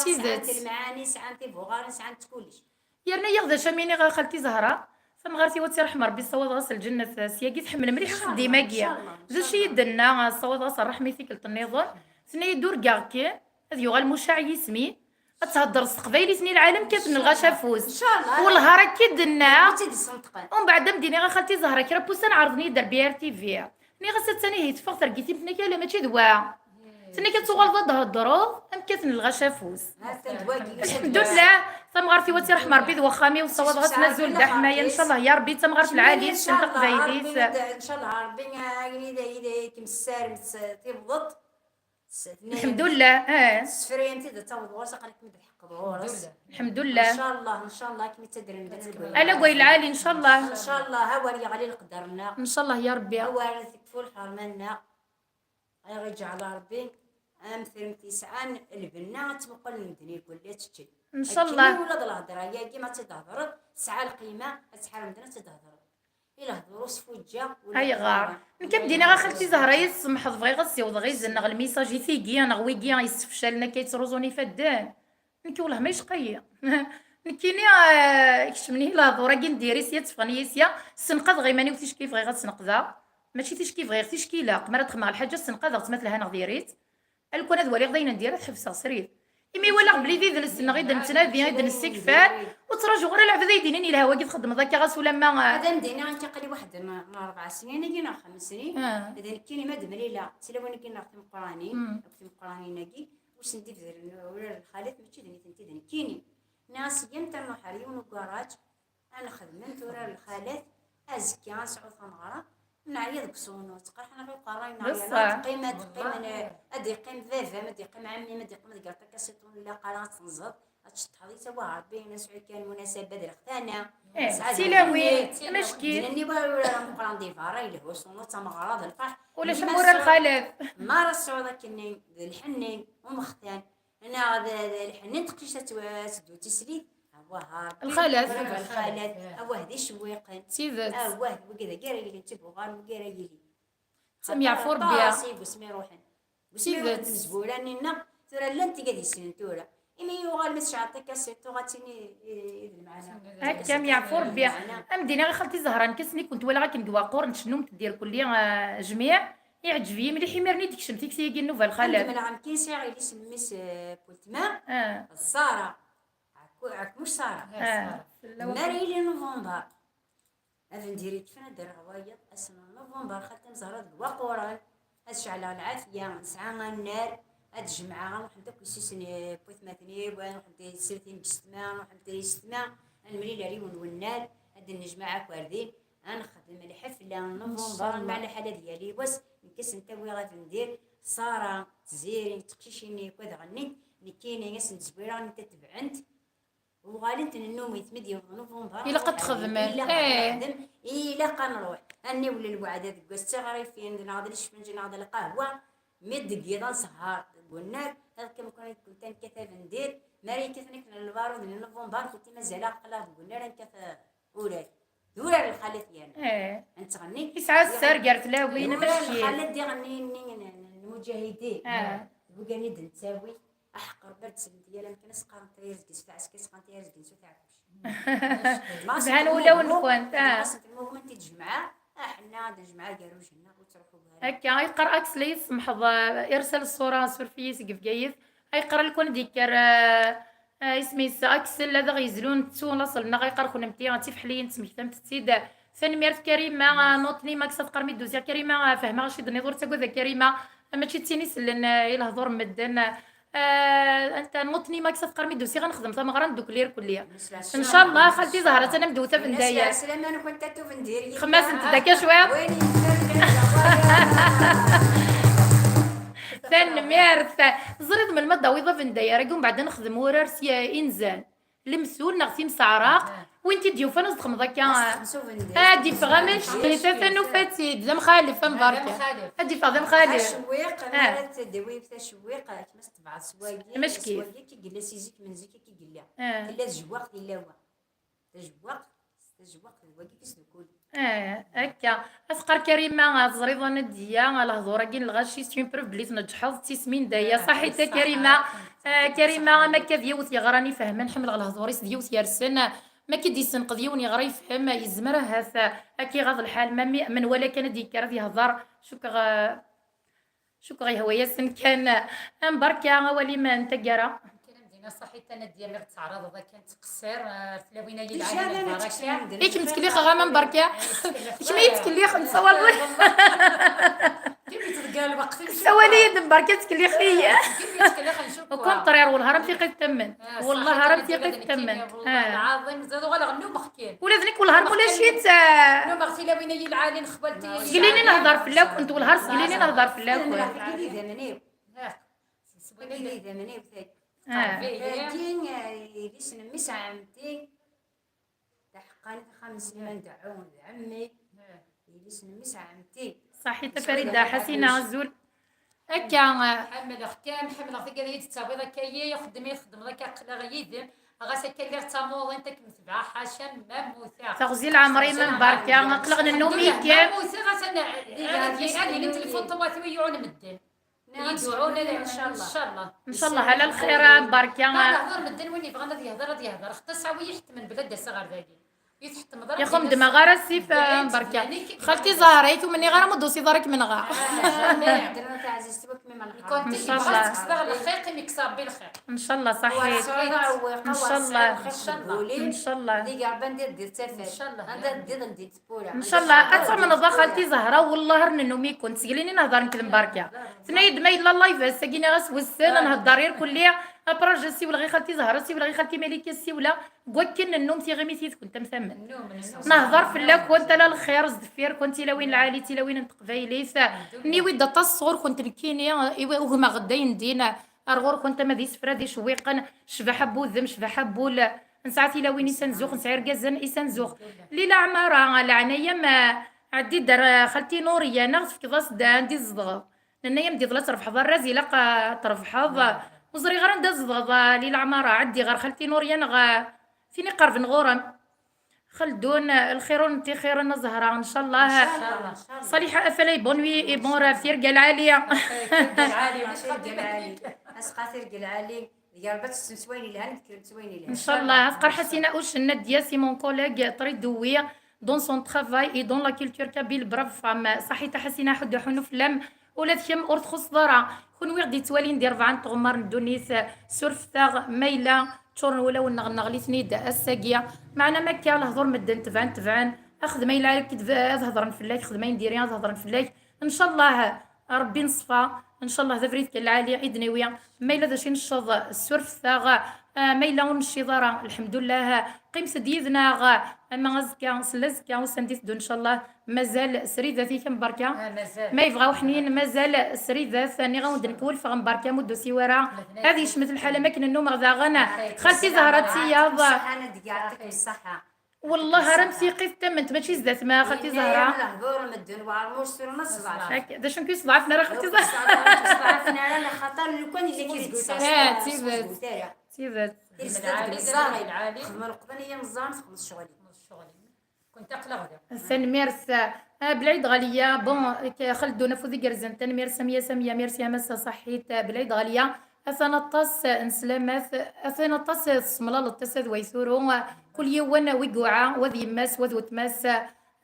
tidet. Sɛan-t lemɛani, sɛan-t ibuɣaren, sɛan-t kullec. Yerna-yaɣ d acu am iniɣ a xalti Zahra, tamɣart-iw ad tt-irḥem Rebbi, ssawaḍeɣ-as lǧennet, s yagi tḥemmel mliḥ axeddim-agi. D acu i yi-d-tenna, ssawaḍeɣ-as ṛṛeḥma i tikkelt nniḍen, tenna-yi-d urgaɣ-kem, ad yuɣal mucaɛ yisem-im, ad theddreḍ s teqbaylit-nni, lɛalem kkaten lɣaci afus. Wellah ara k-id-tenna. Umbeɛd am d-iniɣ a xalti Zahra, kra n wussan ɛerḍen-iyi-d ar B R T V. Nniɣ-as attan ihi teffeɣ tergit-im, tenna-k ala mačči d wa. Tenna-k ad tuɣaleḍ ad d-theddreḍ am kkaten lɣaci afus. Lḥemdullah, tamɣart-iw ad tt-irḥem Rebbi d wexxam-iw, ssawaḍeɣ-asen azul d aḥmayan, ncallah ya Rebbi, d tamɣart lɛali, tessen taqbaylit. Ncallah Rebbi ayen i d, i d kem-tessarem tibḍeḍ. Lḥemdullah, eh. Sefrayen-t-id ad taweḍ ɣur-s, aql-ikem ad tḥeqqeḍ ɣur-s. Lḥemdullah. Ncallah, ncallah akken i ttadren d alagway. Alagway lɛali, ncallah. Ncallah, awer yeɣli leqder-nneɣ. Ncallah ya Rebbi. Awer tekfu lḥerma-nneɣ. Ay ɣ-iǧɛel Ṛebbi am tremt yesɛan lbenna, ad tmuqel medden irkelli ad teččel. Ncallah. Akken ula d lhedra-yagi ma tt-id-thedreḍ, tesɛa lqima, ad tḥar medden ad tt-id-thedreḍ. I lehdur ur sfuǧǧa ula d. Ayɣer? Nekk ad m-d-iniɣ a xalti Zahra, ad yi-tsemḥeḍ, bɣiɣ ad ssiwḍeɣ izen neɣ lmisaj i tigi neɣ wigi yessefcalen akka yettruẓun ifadden. Nekk wellah ma yecqa-yi. Nekkini, eh, kecmen-iyi lehdur-agi n diri-s, ya tteffɣen-iyi sya, ssenqadeɣ iman-iw ticki bɣiɣ ad sneqdeɣ. Mačči ticki bɣiɣ, ticki ilaq. Mi ara d-xedmeɣ lḥaǧa ssenqadeɣ-tt, ma telha neɣ diri-tt. Alkun ad waliɣ d ayen n diri ad ḥebseɣ srid. Imi walaɣ belli d idles-nneɣ i d-nettnadi, i d-nessikfal, ur ttrajuɣ ara lɛebd ay d-inin yelha wagi txeddmeḍ akka, ɣas ulamma, eh. Ad am-d-iniɣ nekk aql-i weḥd-m, m rebɛa snin-agi neɣ xems snin, ah, d nekkini ma d-mlileɣ d tlawin-agi neɣ timeqqranin, mm, akk timeqqranin-agi, ur sen-d-ibedren ula d lxalat, mačči d nitenti, d nekkini. Nniɣ-as, "Iyyamt ad nruḥ ar yiwen n ugaraǧ, ad nexdem tura lxalat, azekka ad nesɛu tameɣra, neɛya deg uṣunu, ttqerḥen ɣef uqerray, neɛya, neɣ ad teqqim, ad teqqim, ad d-iqqim baba-m, ad d-iqqim ɛemmi-m, ad d-iqqim ad iger takasiṭun, ilaq ara ad tenzeḍ, ad tceṭṭḥeḍ, yesɛa Rebbi, ad nesɛu kan munasaba d lextana." Eh, d tilawin, amack-it. Ddin-nni wala ur ara meqqren di berra, yelha uṣunu, d tameɣra, d lferḥ. Ulac am urar lxalat. Mi ara tesɛuḍ akkenni d lḥenni umextan, neɣ d, d lḥenni n teqcict ad twa-, ad teddu d tislit, awah, Rebbi, lxalat. Lxalat, awah, d icewwiqen. D tidet. Awah, d wigi d agi ara yilin d tibuɣar, wigi ara yilin. Ttemyeɛfu Rebbi. Aṭas i deg wasmi ruḥen. Deg wasmi ruḥen tmezwura-nni-nneɣ, tura llant tigad yessnen tura. Imi yuɣal ma tecɛel tikasiṭ, tuɣ ad tini i, i d lmeɛna. Akka, myeɛfu Rebbi. Am d-iniɣ i xalti Zahra, nekk ass-nni kent walaɣ akken deg waqur, ncennum-t-id irkelli, ah, jmiɛ, iɛǧeb-iyi mliḥ, imiren i d-tekcem tikti-agi n nnuba lxalat. Anda mleɣ amkin sɛiɣ yelli-s n mmi-s, eh, n weltma, ah, d Sara. Ɛekku-, ɛekk mec Sara. Ah. Mi ara yili nuvember, abendir yekfen ad d-rreɣ wayeḍ, ass n nuvember, xalti Zahra deg waquren, ad ceɛleɣ lɛafya, nesɛa annar, ad jemɛeɣ, ad ruḥent akk yessi-s n watmaten-iw, ad ruḥent yessi-s n yessetma, ad ruḥent yessetma, ad nemlil ar yiwen n unnar, ad d-nnejmaɛ akk ar din, ad nexdem lḥefla n nuvember, ncallah. Meɛna lḥal ad yali wass, nekk ad sent-awiɣ abendir, Sara, Tiziri, teqcicin-nni akk ad ɣennint, nekkini ad sent-zwireɣ, netta tebɛent. Uɣalent nennumi-t mi d-yewweḍ nuvember. Ilaq ad txedmem. Ilaq ad nexdem, ilaq ad nruḥ. Ad niwel lweɛda deg wass d tiɣrifin, neɣ d lecfenǧ, neɣ d lqahwa. Mi d-deg yiḍ ad nesher deg unnar, ad kem-, ken-, ken-, ad nekkat abendir. Mi ara yekkat akken lbarud n nuvember, kullti mazal aql-aɣ deg unnar ad nekkat, eh, urar. D urar lxalat yerna. Eh. Ad nettɣenni. Yesɛa sser gar tlawin, urar amack-it. Lxalat d iɣenni-nni n, n, n lmuǧahidin. Ah. D wigani d-nettawi. Aḥeqq Rebbi ad d-slen di yal amkan, ad s-qqaren tayazgin s tɛeska, ad s-qqaren tayazgin s uteɛkuc. Zhan wulawen-nkent, ah. Xedmeɣ-asent lmuvment i d-jemɛeɣ, ah, ḥenna ad nejmeɛ agerruj-nneɣ, ur ttruḥu ara. Akka, ay qqar Axel, ay tsemḥeḍ, ah, irsal ṣṣura, suref-iyi, seg Bgayet. Ay qqar, lukan ad d-yekker, ah, ah, isem-is Axel, ad aɣ-yezlun, tettu laṣel-nneɣ, ay qqar kunemti, d tifeḥliyin, tesmektamt-tt-id. Tanemmirt Karima, ah, nutni ma kkes ad qqar mi d-usiɣ. Karima, ah, fehmeɣ acu i d-tenniḍ, ur ttagad a Karima, mačči d tin isellen, ah, i lehdur n medden. Ah, anta nutni ma kkes ad qqar mi d-usiɣ ad nexdem tameɣra n ddukkli irkelli. Ncallah, xalti Zahra, ad tt-naf deg ubendayer. Xemmasent-d akka cwiṭ. Tanemmirt. Teẓriḍ melmi ad d-tawiḍ abendayer-agi, umbeɛd ad nexdem urar s inzan. lemtul neɣ timseɛraq, win t-id-yufan ad texmeḍ akka. Ad d-iffeɣ am anect-nni, tata nufa-tt-id, d amxalef, am barka. Ad d-iffeɣ d amxalef. Acewwiq, mi ara tedwi tacewwiq, kemm ad tebɛeḍ s wagi, s wagi akka i yella si zik, min zik akka i yella. Tella tejewwaqt, yella wa. Tajewwaqt, s tajewwaqt d wagi i s-d-ukul. Ah, akka. Ad teqqar Karima, ah, teẓriḍ a Nadia, ah, lehdur-agi n lɣaci, c'est une preuve belli tneǧḥeḍ d tismin d aya. Ah, ṣaḥit a Karima. Ah, Karima, am akka d yiwet yeɣran ifehmen, ḥemmleɣ lehdur-is, d yiwet yersen. Ma k-id-yessenqed yiwen yeɣra yefhem, yezmer ahat, ah, ad k-iɣaḍ lḥal, ma mi, menwala kan ad d-yekker ad yehder. Cukkeɣ, ah, Cukkeɣ yehwa-yasen kan. Am barka awal-im n taggara. Kan am dina ṣaḥit a Nadia, mi ɣ-teɛraḍeḍ akken ttqeṣṣir, ah, tlawin ay ilɛan. I kem-ttkellixeɣ am barka. Kemm i yi-ttkellixen, tsawaleḍ. Sawal-iyi-d mbarka, ttkellix-iyi. Au contraire, wellah ara m-tiqit tamment. Wellah ara m-tiqit tamment. Lɛaḍim, zad uɣaleɣ nnumeɣ kan. Ula d nekk wellah ar mulac-itt. Nnumeɣ tilawin ay ilɛan, xwalti. Sgelini nehder fell-akent, wellah ar sgelini nehder fell-akent. Idamniw. Idamniw tagi. Tagi, eh, yelli-s n mmi-s ɛemti. Taḥeqqanit axxam n Sliman Deɛɛu d ɛemmi. Yelli-s n mmi-s ɛemti. Ṣaḥit a Farida, Ḥasina, azul. Akka, eh. Ḥemmleɣ-kem, ḥemmleɣ tigad i d-tettawiḍ akka-yi, axeddem i txeddmeḍ akka aql-aɣ yid-m. Ɣas akka lliɣ d tamuḍint ad kem-tebɛeɣ ḥaca ma mmuteɣ. Teɣzi lɛemr-im, mbarka, aql-aɣ nennum-ikem. Ma mmuteɣ atan ad yili tilifu n tewwat-iw i yiɛun medden. Ncallah. Ncallah, ala lxir, barka. Lehdur medden, win yebɣan ad yehder, ad yehder. Xeṭṭas awi iḥetmen bla d-aseɣ ɣer dagi. Yaxum dmeɣ ara sif, barka. Xalti Zahra, i tumni ɣara ma d-usiḍ ara kem-nɣa. Ncallah. Ncallah, ṣaḥit. Ncallah. Ncallah. Ncallah, ad tamneḍ a xalti Zahra, wellah ar nennum-iken, sgelini nehder nekk d mbarka. Tenna-yi-d ma yella live ass-agi neɣ ass wis sin, ad nhedder irkelli, après je siwleɣ i xalti Zahra, siwleɣ i xalti Malika, siwleɣ, deg wakken nennum tiɣimit yid-kent am tamment. Nehder fell-akent, ala lxir sdeffir-kent, tilawin lɛali, tilawin n teqbaylit. Niwi-d aṭas sɣur-kent nekkini, iwi ugmeɣ-d ayen din, ar ɣur-kent ama d isefra d icewwiqen, ccbaḥa n wudem, ccbaḥa n wul, nesɛa tilawin isanzux, nesɛa irgazen isanzux. Lila Ɛmara, leɛnaya-m, ɛeddi-d ar xalti Nuriya, neɣ tefkeḍ-as-d anda i tzedɣeḍ. Nenna-yam-d iḍelli ad trebḥeḍ arraz, ilaq, ah, trebḥeḍ. Ur ẓriɣ ara anda tzedɣeḍ, ah, Lila Ɛmara, ɛeddi ɣer xalti Nuriya neɣ, ah, tin iqerben ɣur-m. Xaldun, lxir ur nenti xiren a Zahra, ncallah. Ncallah, ncallah. Ṣaliḥa Afalay, bonne nuit et bon rêve, tirga lɛali. Tirga lɛali, tirga lɛali. Asqa tirga lɛali. Deg Rebbi ad tessen s wayen ilhan, ad tekrem s wayen ilhan. Ncallah. Afqar Ḥasina Ucen, Nadia, c'est mon collègue, très doué dans son travail et dans la culture kabyle, brave femme. Ṣaḥit a Ḥasina, ḥuddu ḥunnu fell-am. Ula d kemm ur txuṣṣeḍ ara. Kunwi ɣ-d-yettwalin di rebɛa n tɣemmar n ddunit, surfet-aɣ ma yella ččuren wulawen-nneɣ, nneɣli-ten-id ass-agi. Meɛna ma akka lehdur medden tebɛen, tebɛen. Axdem ay lɛali ad hedren fell-ak, xdem ay n diri ad hedren fell-ak. Ncallah Rebbi neṣfa, ncallah d abrid kan lɛali i d-niwi. Ma yella d acu i necceḍ, surfet-aɣ. Ah, ma yella ur necciḍ ara, lḥemdullah, qqimet-d yid-neɣ, ama azekka, seld azekka, ussan d-iteddun, ncallah, mazal sridat i kemm, barka. Ah, mazal. Ma yebɣa uḥnin, mazal sridat, nniɣ-awen-d nekk welfeɣ, barka, ma ur d-tusiw ara. Ad yecmet lḥal am akken nnumeɣ daɣen. Xalti Zahra d tiyaḍ. Ṣṣeḥḥa, ad d-yeɛṭik ṣṣeḥḥa. Wellah, ara m-tiqit tamment, mačči zdat ma xalti Zahra. Lehdur medden, weɛmer ur ssuren ad ṣeḍɛfen. Akka, d acu n kwi ṣeḍɛfen ara xalti Zahra? Ur ṣeḍɛfen ara, laxaṭer lukan yella kizgut ara. Ah, d tidet. D tidet. Tidet. Tidet deg imeẓẓaɣ-im. Xedmen leqḍen i yimeẓẓaɣ-im, texmeḍ ccɣel-im. Tanemmirt, ah, Belɛid Ɣaliya. Bon, k-, Xaldun, afud igerrzen. Tanemmirt Samia, Samia, merci a massa, ṣaḥit, ah, Belɛid Ɣaliya. Atan aṭas n sselamat, atan aṭas tessemlaleḍ tasa d way turu. Kul yiwen wi yuɛa, wa d yemma-s, wa d weltma-s.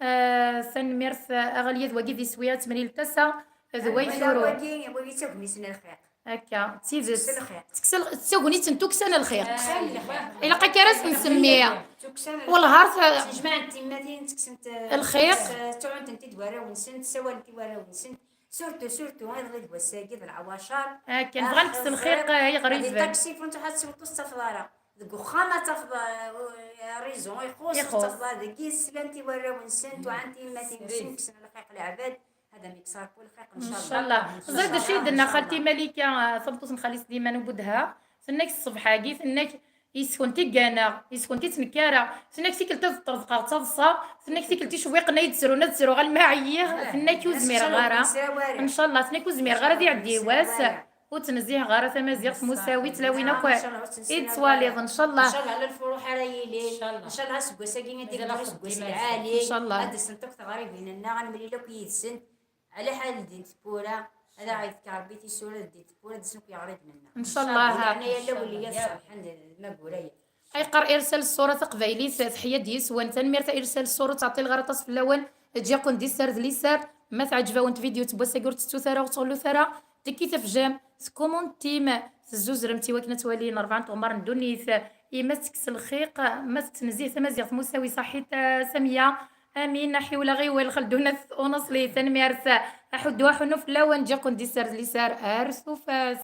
Ah, tanemmirt, ah, a Ɣaliya, d wagi d iswi ad temlil tasa d way turu. Wagi, wagi d tagnit n lxiq. Akka, d tidet. Tekkes lxiq. Tekkes l-, d tagnit n tukksa n lxiq. Tukksa n lxiq. Ilaq akka ara s-nsemmi. Tukksa n lxiq. Wellah ar t-, ttnejmaɛent tiyemmatin, tteksent, eh, lxiq. Tteɛɛunt-tent-id warraw-nsent, ssawalent i warraw-nsent. Surtout, surtout, iḍelli d wass-agi d lɛawacer. Akken, bɣan kksen lxiq, eh, iɣriben. Di taksi, fun tuḥa tsew tus tafḍara. Deg uxxam ad tafeḍ, eh, raison, ixuṣ, ixuṣ. Tafeḍ deg yislan i warraw-nsent, uɛant tiyemmatin-nsent, kksen lxiq leɛbad. Ad am-ikkes Rebbi lxiq, ncallah. Ncallah. Ẓer d acu i d-tenna xalti Malika, eh, tameṭṭut n xali Sliman Ubudha. Tenna-k ṣṣbeḥ-agi, tenna-k Yes-kent i gganeɣ, yes-kent i ttnekkareɣ. Tenna-k tikkelt ad ṭṭerḍqeɣ d taḍsa, tenna-k tikkelt icewwiqen ay d-ttrun ad ttruɣ alma ɛyiɣ, tenna-k ur zmireɣ ara. Ncallah, tenna-k ur zmireɣ ara ad iɛeddi wass ur ttnezziheɣ ara tamaziɣt, musawi, tlawin akk i d-twaliḍ, ncallah. Ncallah ala lfuruḥ ara yilin. Ncallah aseggas-agi ad d-yeddu aseggas lɛali. Ncallah. Ad d-asent akk teɣribin-nneɣ, ad nemlil akk yid-sent. Ala ḥal ldint tewwura, ad aɣ-yefk Ṛebbi tisura, ldint tewwura, ad d-asent akk yeɣriben-nneɣ. Ncallah. Di leɛnaya n lawliya ṣṣaliḥin d magura-ya. Ayqer irsal ṣṣura taqbaylit teḥya-d yis-wen. Tanemmirt a irsal ṣṣura, ur ttɛeṭṭileɣ ara aṭas fell-awen. Ǧǧiɣ-ken di sser d liser. Ma teɛǧeb-awen tvidyut n wass-agi, ur tettut ara, ur ttɣellut ara. Tekkit afjam, tkumuntim, tezzuzremt i wakken ad twalin rebɛa n tɣemmar n ddunit. Yemma tekkes lxiq, ma tettnezzih tamaziɣt musawi, ṣaḥit, a Samiya. Amin, aḥiwel aɣiwel, xeldunat uneṣli, tanemmirt. Aḥuddu aḥunnu fell-awen, ǧǧiɣ-ken di sser d liser, ar tufat.